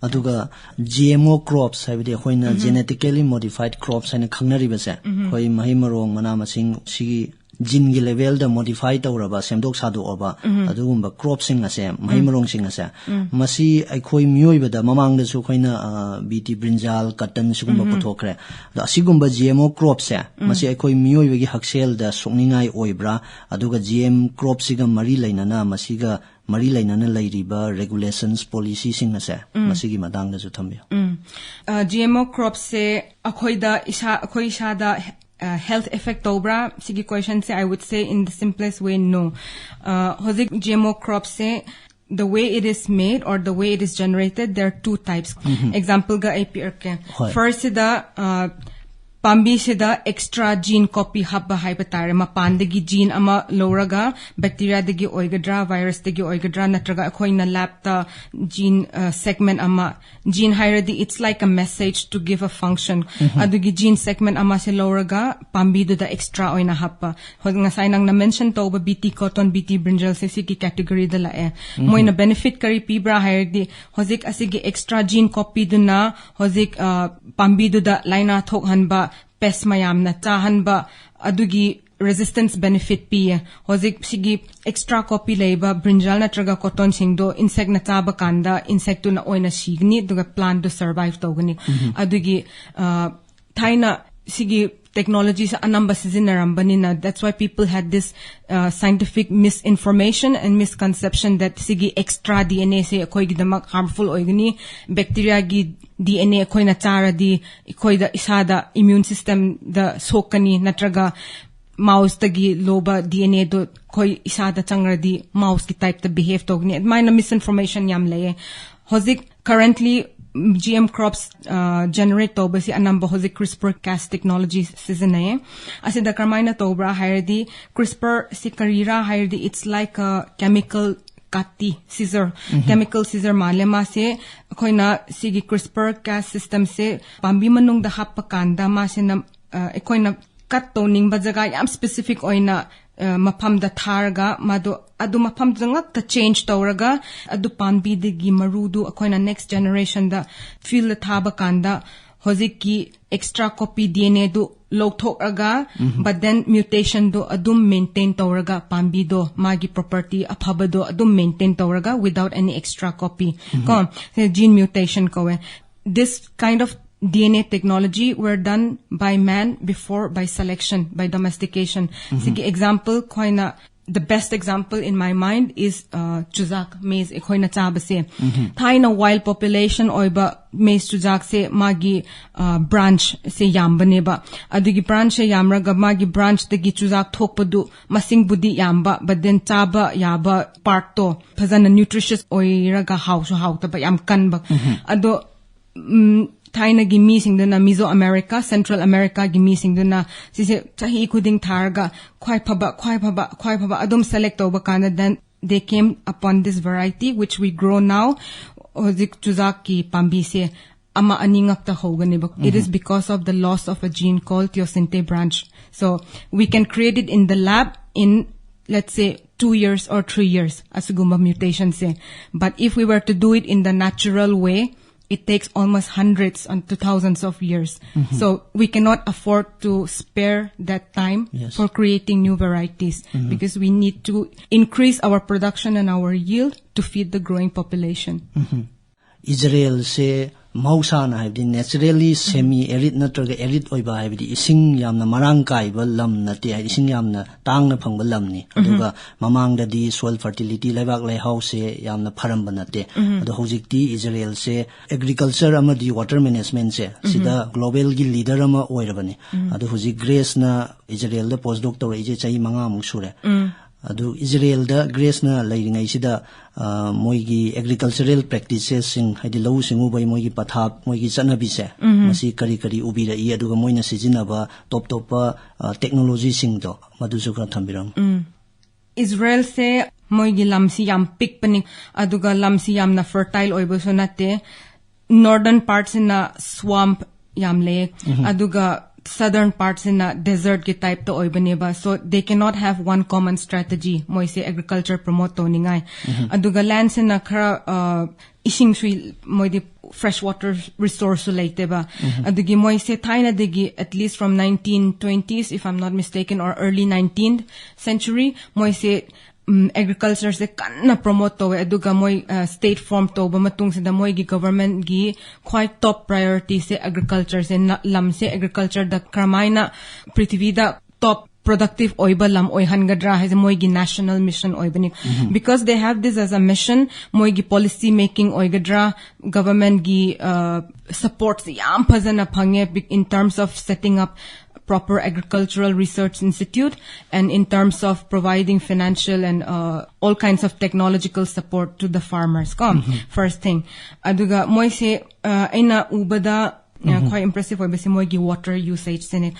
ꯑꯗꯨꯒ G M O crops ꯍꯥꯏꯕꯗꯤ ꯑꯩꯈꯣꯏꯅ genetically modified crops ꯍꯥꯏꯅ ꯈꯪꯅꯔꯤꯕꯁꯦ, ꯑꯩꯈꯣꯏ ꯃꯍꯩ ꯃꯔꯣꯡ, ꯃꯅꯥ ꯃꯁꯤꯡ, ꯁꯤꯒꯤ gene ꯒꯤ level ꯗ modify ꯇꯧꯔꯕ, ꯁꯦꯝꯗꯣꯛ ꯁꯥꯗꯣꯛꯑꯕ ꯑꯗꯨꯒꯨꯝꯕ crop ꯁꯤꯡ ꯑꯁꯦ, ꯃꯍꯩ ꯃꯔꯣꯡꯁꯤꯡ ꯑꯁꯦ, ꯃꯁꯤ ꯑꯩꯈꯣꯏ ꯃꯤꯑꯣꯏꯕꯗ ꯃꯃꯥꯡꯗꯁꯨ ꯑꯩꯈꯣꯏꯅ, ꯑ, B T brinjal, cotton ꯁꯤꯒꯨꯝꯕ ꯄꯨꯊꯣꯛꯈ꯭ꯔꯦ꯫ ꯑꯗꯣ ꯑꯁꯤꯒꯨꯝꯕ G M O crop ꯁꯦ, ꯃꯁꯤ ꯑꯩꯈꯣꯏ ꯃꯤꯑꯣꯏꯕꯒꯤ ꯍꯛꯁꯦꯜꯗ ꯁꯣꯛꯅꯤꯡꯉꯥꯏ ꯑꯣꯏꯕ꯭ꯔꯥ? ꯑꯗꯨꯒ G M crop ꯁꯤꯒ ꯃꯔꯤ ꯂꯩꯅꯅ, ꯃꯁꯤꯒ ꯃꯔꯤ ꯂꯩꯅꯅ ꯂꯩꯔꯤꯕ regulations, policy ꯁꯤꯡ ꯑꯁꯦ, ꯃꯁꯤꯒꯤ ꯃꯇꯥꯡꯗꯁꯨ ꯊꯝꯕꯤꯌꯨ꯫ ꯎꯝ꯫ ꯑ, G M O crop ꯁꯦ ꯑꯩꯈꯣꯏꯗ ꯏꯁꯥ, ꯑꯩꯈꯣꯏ ꯏꯁꯥꯗ, ꯑ, health effect ꯇꯧꯕ꯭ꯔꯥ? ꯁꯤꯒꯤ question say, I would say in the simplest way, no. ꯑ, ꯍꯧꯖꯤꯛ G M O crop say, the way it is made or the way it is generated, there are two types. Example ꯒ ꯑꯩ ꯄꯤꯔꯛꯀꯦ꯫ ꯍꯣꯏ꯫ First ꯁꯤꯗ, ꯑ, ꯄꯥꯝꯕꯤꯁꯤꯗ extra gene copy ꯍꯥꯞꯄ ꯍꯥꯏꯕ ꯇꯥꯔꯦ꯫ ꯃꯄꯥꯟꯗꯒꯤ gene ꯑꯃ ꯂꯧꯔꯒ, bacteria ꯗꯒꯤ ꯑꯣꯏꯒꯗ꯭ꯔꯥ, virus ꯇꯒꯤ ꯑꯣꯏꯒꯗ꯭ꯔꯥ, ꯅꯠꯇ꯭ꯔꯒ ꯑꯩꯈꯣꯏꯅ lab ꯇ gene, ꯑ, segment ꯑꯃ, gene ꯍꯥꯏꯔꯗꯤ it's like a message to give a function. ꯑꯗꯨꯒꯤ gene segment ꯑꯃꯁꯦ ꯂꯧꯔꯒ ꯄꯥꯝꯕꯤꯗꯨꯗ extra ꯑꯣꯏꯅ ꯍꯥꯞꯄ꯫ ꯍꯧꯖꯤꯛ ꯉꯁꯥꯏ ꯅꯪꯅ mention ꯇꯧꯕ B T cotton, B T brinjal ꯁꯦ ꯁꯤꯒꯤ category ꯗ ꯂꯥꯛꯑꯦ꯫ ꯃꯣꯏꯅ benefit ꯀꯔꯤ ꯄꯤꯕ꯭ꯔꯥ ꯍꯥꯏꯔꯗꯤ, ꯍꯧꯖꯤꯛ ꯑꯁꯤꯒꯤ extra gene copy ꯗꯨꯅ ꯍꯧꯖꯤꯛ, ꯑ, ꯄꯥꯝꯕꯤꯗꯨꯗ ꯂꯥꯏꯅꯥ ꯊꯣꯛꯍꯟꯕ, pest ꯃꯌꯥꯝꯅ ꯆꯥꯍꯟꯕ, ꯑꯗꯨꯒꯤ resistance benefit ꯄꯤꯌꯦ꯫ ꯍꯧꯖꯤꯛ ꯁꯤꯒꯤ extra copy ꯂꯩꯕ brinjal ꯅꯠꯇ꯭ꯔꯒ cotton ꯁꯤꯡꯗꯣ insect ꯅ ꯆꯥꯕ ꯀꯥꯟꯗ insect ꯇꯨꯅ ꯑꯣꯏꯅ ꯁꯤꯒꯅꯤ, ꯑꯗꯨꯒ plant ꯇꯨ survive ꯇꯧꯒꯅꯤ꯫ ꯑꯗꯨꯒꯤ, ꯑ, ꯊꯥꯏꯅ ꯁꯤꯒꯤ technology ꯁꯦ ꯑꯅꯝꯕ ꯁꯤꯖꯤꯟꯅꯔꯝꯕꯅꯤꯅ, that's why people had this uh, scientific misinformation and misconception that ꯁꯤꯒꯤ extra D N A ꯁꯦ ꯑꯩꯈꯣꯏꯒꯤꯗꯃꯛ harmful ꯑꯣꯏꯒꯅꯤ, bacteria ꯒꯤ D N A ꯑꯩꯈꯣꯏꯅ ꯆꯥꯔꯗꯤ ꯑꯩꯈꯣꯏꯗ, ꯏꯁꯥꯗ, immune system ꯗ ꯁꯣꯛꯀꯅꯤ, ꯅꯠꯇ꯭ꯔꯒ mouse ꯇꯒꯤ ꯂꯧꯕ D N A ꯗꯣ ꯑꯩꯈꯣꯏ ꯏꯁꯥꯗ ꯆꯪꯔꯗꯤ mouse ꯀꯤ type ꯇ behave ꯇꯧꯒꯅꯤ꯫ ꯑꯗꯨꯃꯥꯏꯅ misinformation ꯌꯥꯝ ꯂꯩꯌꯦ꯫ ꯍꯧꯖꯤꯛ currently G M crops generate ꯇꯧꯕꯁꯤ ꯑꯅꯝꯕ ꯍꯧꯖꯤꯛ CRISPR Cas technology ꯁꯤꯖꯤꯟꯅꯩꯌꯦ꯫ ꯑꯁꯤꯗ ꯀꯔꯝꯍꯥꯏꯅ ꯇꯧꯕ꯭ꯔꯥ ꯍꯥꯏꯔꯗꯤ, CRISPR ꯁꯤ ꯀꯔꯤꯔꯥ ꯍꯥꯏꯔꯗꯤ, it's like a chemical ꯀꯥꯇꯤ, scissor, chemical scissor ꯃꯥꯜꯂꯦ ꯃꯥꯁꯦ꯫ ꯑꯩꯈꯣꯏꯅ ꯁꯤꯒꯤ CRISPR Cas system ꯁꯦ ꯄꯥꯝꯕꯤ ꯃꯅꯨꯡꯗ ꯍꯥꯞꯄ ꯀꯥꯟꯗ, ꯃꯥꯁꯤꯅ ꯑ, ꯑꯩꯈꯣꯏꯅ cut ꯇꯧꯅꯤꯡꯕ ꯖꯒꯥ ꯌꯥꯝ specific ꯑꯣꯏꯅ ꯑ, ꯃꯐꯝꯗ ꯊꯥꯔꯒ, ꯃꯥꯗꯣ ꯑꯗꯨ ꯃꯐꯝꯗꯨꯗ ꯉꯛꯇ change ꯇꯧꯔꯒ, ꯑꯗꯨ ꯄꯥꯝꯕꯤꯗꯒꯤ ꯃꯔꯨꯗꯨ ꯑꯩꯈꯣꯏꯅ next generation ꯗ field ꯊꯥꯕ ꯀꯥꯟꯗ ꯍꯧꯖꯤꯛꯀꯤ extra copy D N A ꯗꯨ ꯂꯧꯊꯣꯛꯑꯒ, but then mutation ꯗꯣ ꯑꯗꯨꯝ maintain ꯇꯧꯔꯒ, ꯄꯥꯝꯕꯤꯗꯣ ꯃꯥꯒꯤ property ꯑꯐꯕꯗꯣ ꯑꯗꯨꯝ maintain ꯇꯧꯔꯒ, without any extra copy꯫ ꯀꯣ, gene mutation ꯀꯧꯋꯦ꯫ This kind of D N A technology were done by man before by selection, by domestication. ꯁꯤꯒꯤ example ꯑꯩꯈꯣꯏꯅ, the best example in my mind is uh, ꯆꯨꯖꯥꯛ, maize ꯑꯩꯈꯣꯏꯅ ꯆꯥꯕꯁꯦ꯫ ꯊꯥꯏꯅ wild population ꯑꯣꯏꯕ maize ꯆꯨꯖꯥꯛꯁꯦ ꯃꯥꯒꯤ uh, branch ꯁꯦ ꯌꯥꯝꯕꯅꯦꯕ꯫ ꯑꯗꯨꯒꯤ branch ꯁꯦ ꯌꯥꯝꯔꯒ ꯃꯥꯒꯤ branch ꯇꯒꯤ ꯆꯨꯖꯥꯛ ꯊꯣꯛꯄꯗꯨ ꯃꯁꯤꯡꯕꯨꯗꯤ ꯌꯥꯝꯕ, but then ꯆꯥꯕ ꯌꯥꯕ part ꯇꯣ ꯐꯖꯅ nutritious ꯑꯣꯏꯔꯒ ꯍꯥꯎꯁꯨ ꯍꯥꯎꯇꯕ, ꯌꯥꯝ ꯀꯟꯕ꯫ ꯑꯗꯣ ꯎꯝ, ꯊꯥꯏꯅꯒꯤ ꯃꯤꯁꯤꯡꯗꯨꯅ, Mesoamerica, Central America ꯒꯤ ꯃꯤꯁꯤꯡꯗꯨꯅ ꯁꯤꯁꯦ ꯆꯍꯤ ꯈꯨꯗꯤꯡ ꯊꯥꯔꯒ ꯈ꯭ꯋꯥꯏ ꯐꯕ, ꯈ꯭ꯋꯥꯏ ꯐꯕ, ꯈ꯭ꯋꯥꯏ ꯐꯕ ꯑꯗꯨꯝ select ꯇꯧꯕ ꯀꯥꯟꯗ, then they came upon this variety which we grow now. ꯍꯧꯖꯤꯛ ꯆꯨꯖꯥꯛꯀꯤ ꯄꯥꯝꯕꯤꯁꯦ ꯑꯃ ꯑꯅꯤ ꯉꯛꯇ ꯍꯧꯒꯅꯦꯕ꯫ It is because of the loss of a gene called teosinte branch. So we can create it in the lab in, let's say, two years or three years, ꯑꯁꯤꯒꯨꯝꯕ mutation say. But if we were to do it in the natural way, it takes almost hundreds and to thousands of years. So we cannot afford to spare that time Yes. for creating new varieties, because we need to increase our production and our yield to feed the growing population. Israel ꯁꯦ ꯃꯍꯧꯁꯥꯅ, ꯍꯥꯏꯕꯗꯤ naturally semi arid ꯅꯠꯇ꯭ꯔꯒ arid ꯑꯣꯏꯕ, ꯍꯥꯏꯕꯗꯤ ꯏꯁꯤꯡ ꯌꯥꯝꯅ ꯃꯔꯥꯡ ꯀꯥꯏꯕ ꯂꯝ ꯅꯠꯇꯦ, ꯍꯥꯏꯗꯤ ꯏꯁꯤꯡ ꯌꯥꯝꯅ ꯇꯥꯡꯅ ꯐꯪꯕ ꯂꯝꯅꯤ꯫ ꯑꯗꯨꯒ ꯃꯃꯥꯡꯗꯗꯤ soil fertility, ꯂꯩꯕꯥꯛ ꯂꯩꯍꯥꯎꯁꯦ ꯌꯥꯝꯅ ꯐꯔꯝꯕ ꯅꯠꯇꯦ꯫ ꯑꯗꯣ ꯍꯧꯖꯤꯛꯇꯤ ꯏꯖꯔꯦꯜꯁꯦ agriculture ꯑꯃꯗꯤ water managementꯁꯦ ꯁꯤꯗ globalꯒꯤ leader ꯑꯃ ꯑꯣꯏꯔꯕꯅꯤ꯫ ꯑꯗꯣ ꯍꯧꯖꯤꯛ ꯒ꯭ꯔꯦꯁꯅ ꯏꯖꯔꯦꯜꯗ postdoc ꯇꯧꯔꯛꯏꯁꯦ ꯆꯍꯤ ꯃꯉꯥꯃꯨꯛ ꯁꯨꯔꯦ꯫ ꯑꯗꯨ ꯏꯖꯔꯦꯜꯗ ꯒ꯭ꯔꯦꯁꯅ ꯂꯩꯔꯤꯉꯩꯁꯤꯗ, ꯑ, ꯃꯣꯏꯒꯤ agricultural practicesꯁꯤꯡ, ꯍꯥꯏꯗꯤ ꯂꯧꯎ ꯁꯤꯡꯎꯕꯒꯤ ꯃꯣꯏꯒꯤ ꯄꯊꯥꯞ, ꯃꯣꯏꯒꯤ ꯆꯠꯅꯕꯤꯁꯦ, ꯃꯁꯤ ꯀꯔꯤ ꯀꯔꯤ ꯎꯕꯤꯔꯛꯏ, ꯑꯗꯨꯒ ꯃꯣꯏꯅ ꯁꯤꯖꯤꯟꯅꯕ ꯇꯣꯞ ꯇꯣꯞꯄ, ꯑ, technologyꯁꯤꯡꯗꯣ, ꯃꯗꯨꯁꯨ ꯈꯔ ꯊꯝꯕꯤꯔꯝꯃꯨ꯫ ꯏꯖꯔꯦꯜꯁꯦ ꯃꯣꯏꯒꯤ ꯂꯝꯁꯤ ꯌꯥꯝ ꯄꯤꯛꯄꯅꯤ, ꯑꯗꯨꯒ ꯂꯝꯁꯤ ꯌꯥꯝꯅ fertile ꯑꯣꯏꯕꯁꯨ ꯅꯠꯇꯦ꯫ Northern partꯁꯤꯅ swamp ꯌꯥꯝ ꯂꯩꯌꯦ, ꯑꯗꯨꯒ southern partꯁꯤꯅ desertꯀꯤ typeꯇ ꯑꯣꯏꯕꯅꯦꯕ꯫ So they cannot have one common strategy, ꯃꯣꯏꯁꯦ agriculture promote ꯇꯧꯅꯤꯡꯉꯥꯏ꯫ ꯑꯗꯨꯒ landꯁꯤꯅ ꯈꯔ, ꯑ, ꯏꯁꯤꯡꯁꯨ ꯃꯣꯏꯗꯤ fresh water resourceꯁꯨ ꯂꯩꯇꯦꯕ꯫ ꯑꯗꯨꯒꯤ ꯃꯣꯏꯁꯦ ꯊꯥꯏꯅꯗꯒꯤ, at least from nineteen twenties, if I'm not mistaken, or early nineteenth century, ꯃꯣꯏꯁꯦ ꯎꯝ, agricultureꯁꯦ ꯀꯟꯅ promote ꯇꯧꯋꯦ, ꯑꯗꯨꯒ ꯃꯣꯏ, ꯑ, state form ꯇꯧꯕ ꯃꯇꯨꯡꯁꯤꯗ ꯃꯣꯏꯒꯤ governmentꯒꯤ ꯈ꯭ꯋꯥꯏ top priorityꯁꯦ agricultureꯁꯦ, ꯅ-, ꯂꯝꯁꯦ agricultureꯗ ꯀꯔꯝꯍꯥꯏꯅ ꯄ꯭ꯔꯤꯊꯤꯕꯤꯗ top productive ꯑꯣꯏꯕ ꯂꯝ ꯑꯣꯏꯍꯟꯒꯗ꯭ꯔꯥ ꯍꯥꯏꯁꯦ ꯃꯣꯏꯒꯤ national mission ꯑꯣꯏꯕꯅꯤ꯫ Because they have this as a mission, ꯃꯣꯏꯒꯤ policy making ꯑꯣꯏꯒꯗ꯭ꯔꯥ, governmentꯒꯤ, ꯑ, supportꯁꯦ ꯌꯥꯝ ꯐꯖꯅ ꯐꯪꯉꯦ, big-, in terms of setting up proper agricultural research institute and in terms of providing financial and, uh, all kinds of technological support to the farmers ꯀꯣ꯫ First thing. ꯑꯗꯨꯒ ꯃꯣꯏꯁꯦ, uh, ꯑꯩꯅ ꯎꯕꯗ, uh, ꯈ꯭ꯋꯥꯏ impressive ꯑꯣꯏꯕꯁꯦ ꯃꯣꯏꯒꯤ water usageꯁꯤꯅꯦ꯫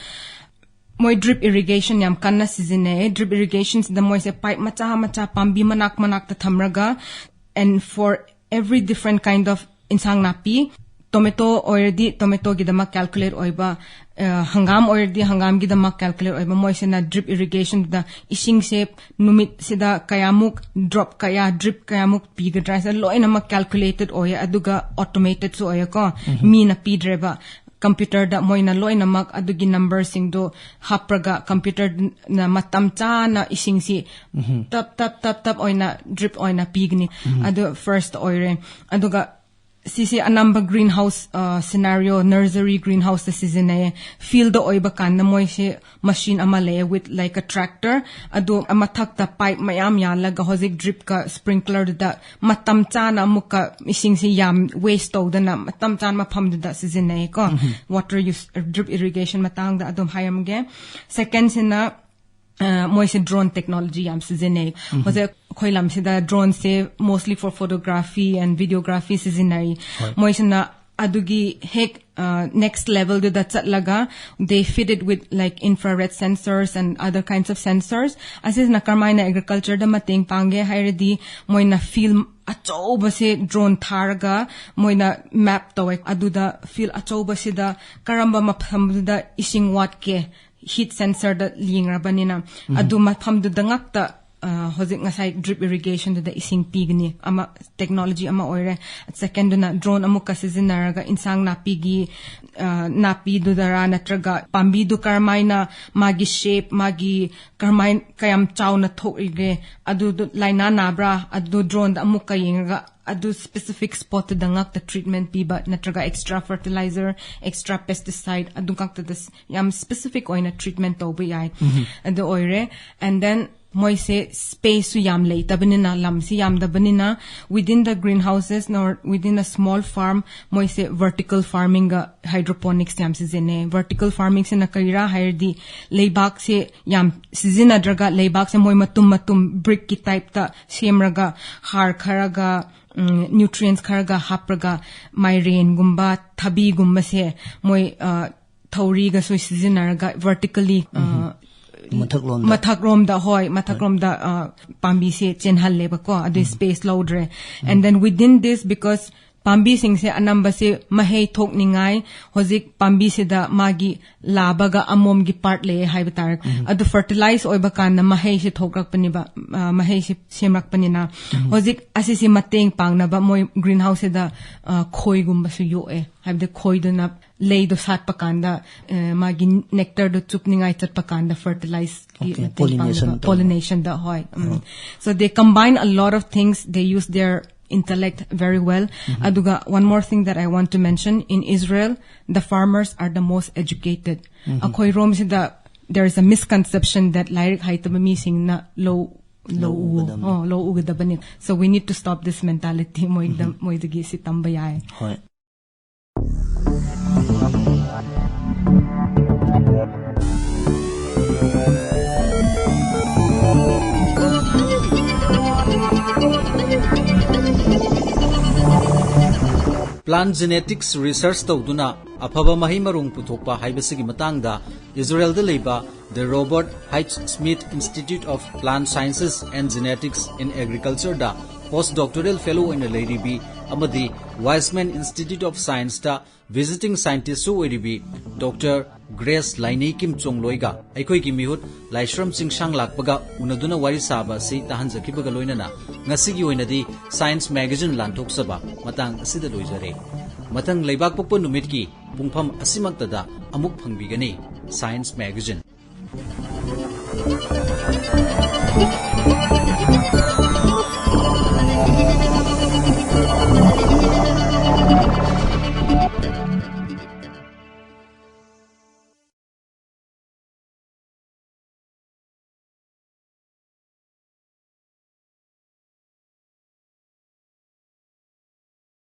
ꯃꯣꯏ drip irrigation ꯌꯥꯝ ꯀꯟꯅ ꯁꯤꯖꯤꯟꯅꯩ꯫ Drip irrigationꯁꯤꯗ ꯃꯣꯏꯁꯦ pipe ꯃꯆꯥ ꯃꯆꯥ ꯄꯥꯝꯕꯤ ꯃꯅꯥꯛ ꯃꯅꯥꯛꯇ ꯊꯝꯔꯒ, and for every different kind of ꯏꯟꯁꯥꯡ ꯅꯥꯄꯤ, tomato ꯑꯣꯏꯔꯗꯤ tomatoꯒꯤꯗꯃꯛ calculate ꯑꯣꯏꯕ, ꯑ, ꯍꯪꯒꯥꯝ ꯑꯣꯏꯔꯗꯤ ꯍꯪꯒꯥꯝꯒꯤꯗꯃꯛ calculate ꯑꯣꯏꯕ, ꯃꯣꯏꯁꯤꯅ drip irrigationꯗ ꯏꯁꯤꯡꯁꯦ ꯅꯨꯃꯤꯠꯁꯤꯗ ꯀꯌꯥꯃꯨꯛ drop ꯀꯌꯥ, drip ꯀꯌꯥꯃꯨꯛ ꯄꯤꯒꯗ꯭ꯔꯥ ꯍꯥꯏꯁꯦ ꯂꯣꯏꯅꯃꯛ calculated ꯑꯣꯏꯌꯦ, ꯑꯗꯨꯒ automated ꯁꯨ ꯑꯣꯏꯌꯦꯀꯣ꯫ ꯃꯤꯅ ꯄꯤꯗ꯭ꯔꯦꯕ, computerꯗ ꯃꯣꯏꯅ ꯂꯣꯏꯅꯃꯛ ꯑꯗꯨꯒꯤ numberꯁꯤꯡꯗꯣ ꯍꯥꯞꯄ꯭ꯔꯒ computerꯅ ꯃꯇꯝ ꯆꯥꯅ ꯏꯁꯤꯡꯁꯤ ꯇꯞ ꯇꯞ ꯇꯞ ꯇꯞ ꯑꯣꯏꯅ drip ꯑꯣꯏꯅ ꯄꯤꯒꯅꯤ꯫ ꯑꯗꯨ first ꯑꯣꯏꯔꯦ꯫ ꯑꯗꯨꯒ ꯁꯤꯁꯦ ꯑꯅꯝꯕ greenhouse, uh, scenario, nursery greenhouseꯇ ꯁꯤꯖꯤꯟꯅꯩꯌꯦ꯫ Fieldꯇ ꯑꯣꯏꯕ ꯀꯥꯟꯗ ꯃꯣꯏꯁꯦ machine ꯑꯃ ꯂꯩꯌꯦ, with like a tractor, ꯑꯗꯨ ꯃꯊꯛꯇ pipe ꯃꯌꯥꯝ ꯌꯥꯜꯂꯒ ꯍꯧꯖꯤꯛ dripꯀ sprinklerꯗꯨꯗ ꯃꯇꯝ ꯆꯥꯅ ꯑꯃꯨꯛꯀ ꯏꯁꯤꯡꯁꯤ ꯌꯥꯝ waste ꯇꯧꯗꯅ ꯃꯇꯝ ꯆꯥꯅ ꯃꯐꯝꯗꯨꯗ ꯁꯤꯖꯤꯟꯅꯩꯀꯣ꯫ Water use, drip irrigation ꯃꯇꯥꯡꯗ ꯑꯗꯨꯝ ꯍꯥꯏꯔꯝꯒꯦ꯫ Secondꯁꯤꯅ, ꯑ, ꯃꯣꯏꯁꯦ drone technology ꯌꯥꯝ ꯁꯤꯖꯤꯟꯅꯩ꯫ ꯍꯧꯖꯤꯛ ꯑꯩꯈꯣꯏ ꯂꯝꯁꯤꯗ droneꯁꯦ mostly for photography and videography ꯁꯤꯖꯤꯟꯅꯩ꯫ ꯃꯣꯏꯁꯤꯅ ꯑꯗꯨꯒꯤ ꯍꯦꯛ, ꯑ, next levelꯗꯨꯗ ꯆꯠꯂꯒ, they feed it with like infrared sensors and other kinds of sensors. ꯑꯁꯤꯁꯤꯅ ꯀꯔꯝꯍꯥꯏꯅ agricultureꯗ ꯃꯇꯦꯡ ꯄꯥꯡꯒꯦ ꯍꯥꯏꯔꯗꯤ, ꯃꯣꯏꯅ field ꯑꯆꯧꯕꯁꯦ drone ꯊꯥꯔꯒ ꯃꯣꯏꯅ map ꯇꯧꯋꯦ꯫ ꯑꯗꯨꯗ field ꯑꯆꯧꯕꯁꯤꯗ ꯀꯔꯝꯕ ꯃꯐꯝꯗꯨꯗ ꯏꯁꯤꯡ ꯋꯥꯠꯀꯦ, heat sensorꯗ ꯌꯦꯡꯔꯕꯅꯤꯅ, ꯑꯗꯨ ꯃꯐꯝꯗꯨꯗ ꯉꯥꯛꯇ, ꯑ, ꯍꯧꯖꯤꯛ ꯉꯁꯥꯏ drip irrigationꯗꯨꯗ ꯏꯁꯤꯡ ꯄꯤꯒꯅꯤ꯫ ꯑꯃ, technology ꯑꯃ ꯑꯣꯏꯔꯦ꯫ Secondꯗꯨꯅ drone ꯑꯃꯨꯛꯀ ꯁꯤꯖꯤꯟꯅꯔꯒ ꯏꯟꯁꯥꯡ ꯅꯥꯄꯤꯒꯤ, ꯑ, ꯅꯥꯄꯤꯗꯨꯗꯔꯥ ꯅꯠꯇ꯭ꯔꯒ ꯄꯥꯝꯕꯤꯗꯨ ꯀꯔꯝꯍꯥꯏꯅ ꯃꯥꯒꯤ shape, ꯃꯥꯒꯤ ꯀꯔꯝꯍꯥꯏꯅ, ꯀꯌꯥꯝ ꯆꯥꯎꯅ ꯊꯣꯛꯏꯒꯦ, ꯑꯗꯨꯗꯨ ꯂꯥꯏꯅꯥ ꯅꯥꯕ꯭ꯔꯥ, ꯑꯗꯨ droneꯗ ꯑꯃꯨꯛꯀ ꯌꯦꯡꯉꯒ ꯑꯗꯨ specific spotꯇꯨꯗ ꯉꯥꯛꯇ treatment ꯄꯤꯕ, ꯅꯠꯇ꯭ꯔꯒ extra fertilizer, extra pesticide, ꯑꯗꯨ ꯉꯥꯛꯇꯗ ꯌꯥꯝ specific ꯑꯣꯏꯅ treatment ꯇꯧꯕ ꯌꯥꯏ꯫ ꯑꯗꯨ ꯑꯣꯏꯔꯦ꯫ And then ꯃꯣꯏꯁꯦ spaceꯁꯨ ꯌꯥꯝ ꯂꯩꯇꯕꯅꯤꯅ, ꯂꯝꯁꯤ ꯌꯥꯝꯗꯕꯅꯤꯅ, within the greenhouses or within a small farm, ꯃꯣꯏꯁꯦ vertical farmingꯒ hydroponics ꯌꯥꯝ ꯁꯤꯖꯤꯟꯅꯩ꯫ Vertical farmingꯁꯤꯅ ꯀꯔꯤꯔꯥ ꯍꯥꯏꯔꯗꯤ, ꯂꯩꯕꯥꯛꯁꯦ ꯌꯥꯝ ꯁꯤꯖꯤꯟꯅꯗ꯭ꯔꯒ, ꯂꯩꯕꯥꯛꯁꯦ ꯃꯣꯏ ꯃꯇꯨꯝ ꯃꯇꯨꯝ brickꯀꯤ typeꯇ ꯁꯦꯝꯔꯒ, ꯍꯥꯔ ꯈꯔꯒ, ꯎꯝ, nutrients ꯈꯔꯒ ꯍꯥꯞꯄ꯭ꯔꯒ, ꯃꯥꯏꯔꯦꯟꯒꯨꯝꯕ, ꯊꯕꯤꯒꯨꯝꯕꯁꯦ ꯃꯣꯏ, ꯑ, ꯊꯧꯔꯤꯒꯁꯨ ꯁꯤꯖꯤꯟꯅꯔꯒ vertically, ꯑ, ꯃꯊꯛꯂꯣꯝꯗ꯫ ꯃꯊꯛꯂꯣꯝꯗ, ꯍꯣꯏ, ꯃꯊꯛꯂꯣꯝꯗ, ꯑ, ꯄꯥꯝꯕꯤꯁꯦ ꯆꯦꯟꯍꯜꯂꯦꯕꯀꯣ, ꯑꯗꯨ space ꯂꯧꯗ꯭ꯔꯦ꯫ And then within this, because ꯄꯥꯝꯕꯤꯁꯤꯡꯁꯦ ꯑꯅꯝꯕꯁꯦ ꯃꯍꯩ ꯊꯣꯛꯅꯤꯡꯉꯥꯏ, ꯍꯧꯖꯤꯛ ꯄꯥꯝꯕꯤꯁꯤꯗ ꯃꯥꯒꯤ ꯂꯥꯕꯒ ꯑꯃꯣꯝꯒꯤ part ꯂꯩꯌꯦ ꯍꯥꯏꯕ ꯇꯥꯔꯦ꯫ ꯑꯗꯨ fertilize ꯑꯣꯏꯕ ꯀꯥꯟꯗ ꯃꯍꯩꯁꯦ ꯊꯣꯛꯂꯛꯄꯅꯦꯕ, ꯑ, ꯃꯍꯩꯁꯦ ꯁꯦꯝꯂꯛꯄꯅꯤꯅ꯫ ꯍꯧꯖꯤꯛ ꯑꯁꯤꯁꯦ ꯃꯇꯦꯡ ꯄꯥꯡꯅꯕ ꯃꯣꯏ greenhouseꯁꯤꯗ, ꯑ, ꯈꯣꯏꯒꯨꯝꯕꯁꯨ ꯌꯣꯛꯑꯦ꯫ ꯍꯥꯏꯕꯗꯤ ꯈꯣꯏꯗꯨꯅ ꯂꯩꯗꯣ ꯁꯥꯠꯄ ꯀꯥꯟꯗ, ꯑ, ꯃꯥꯒꯤ nectarꯗꯨ ꯆꯨꯞꯅꯤꯡꯉꯥꯏ ꯆꯠꯄ ꯀꯥꯟꯗ fertilizeꯀꯤ Okay, ꯃꯇꯦꯡ ꯄꯥꯡꯅꯕ꯫ Pollination ꯇꯧꯕ꯫ Pollinationꯗ, ꯍꯣꯏ꯫ ꯎꯝ꯫ So they combine a lot of things, they use their intellect very well. ꯑꯗꯨꯒ one more thing that I want to mention, in Israel, the farmers are the most educated. ꯑꯩꯈꯣꯏ ꯔꯣꯝꯁꯤꯗ there is a misconception that ꯂꯥꯏꯔꯤꯛ ꯍꯩꯇꯕ ꯃꯤꯁꯤꯡꯅ ꯂꯧ ꯂꯧ ꯎ- ꯎꯒꯗꯕꯅꯤ꯫ ꯑꯣ, ꯂꯧ ꯎꯒꯗꯕꯅꯤ. So we need to stop this mentality. ꯃꯣꯏꯗ ꯃꯣꯏꯗꯒꯤ ꯁꯤ ꯇꯝꯕ ꯌꯥꯏ. ꯍꯣꯏ꯫ Plant genetics research ꯇꯧꯗꯨꯅ ꯑꯐꯕ ꯃꯍꯩ ꯃꯔꯣꯡ ꯄꯨꯊꯣꯛꯄ ꯍꯥꯏꯕꯁꯤꯒꯤ ꯃꯇꯥꯡꯗ ꯏꯖꯔꯦꯜꯗ ꯂꯩꯕ The Robert H. Smith Institute of Plant Sciences and Genetics in Agriculture the post doctoral fellow ꯑꯣꯏꯅ ꯂꯩꯔꯤꯕꯤ ꯑꯃꯗꯤ Weizmann Institute of Science ꯇ visiting scientist ꯁꯨ ꯑꯣꯏꯔꯤꯕꯤ ꯗꯣꯛꯇꯔ ꯒ꯭ꯔꯦꯁ ꯂꯥꯏꯅꯤ ꯀꯤꯝ ꯆꯣꯡꯂꯣꯏꯒ ꯑꯩꯈꯣꯏꯒꯤ ꯃꯤꯍꯨꯠ ꯂꯥꯏꯁ꯭ꯔꯝ ꯆꯤꯡꯁꯥꯡ ꯂꯥꯛꯄꯒ ꯎꯅꯗꯨꯅ ꯋꯥꯔꯤ ꯁꯥꯕ ꯑꯁꯤ ꯇꯥꯍꯟꯖꯈꯤꯕꯒ ꯂꯣꯏꯅꯅ ꯉꯁꯤꯒꯤ ꯑꯣꯏꯅꯗꯤ Science Magazine ꯂꯥꯟꯊꯣꯛꯆꯕ ꯃꯇꯥꯡ ꯑꯁꯤꯗ ꯂꯣꯏꯖꯔꯦ꯫ ꯃꯊꯪ ꯂꯩꯕꯥꯛ ꯄꯣꯛꯄ ꯅꯨꯃꯤꯠꯀꯤ ꯄꯨꯡꯐꯝ ꯑꯁꯤꯃꯛꯇꯗ ꯑꯃꯨꯛ ꯐꯪꯕꯤꯒꯅꯤ Science Magazine꯫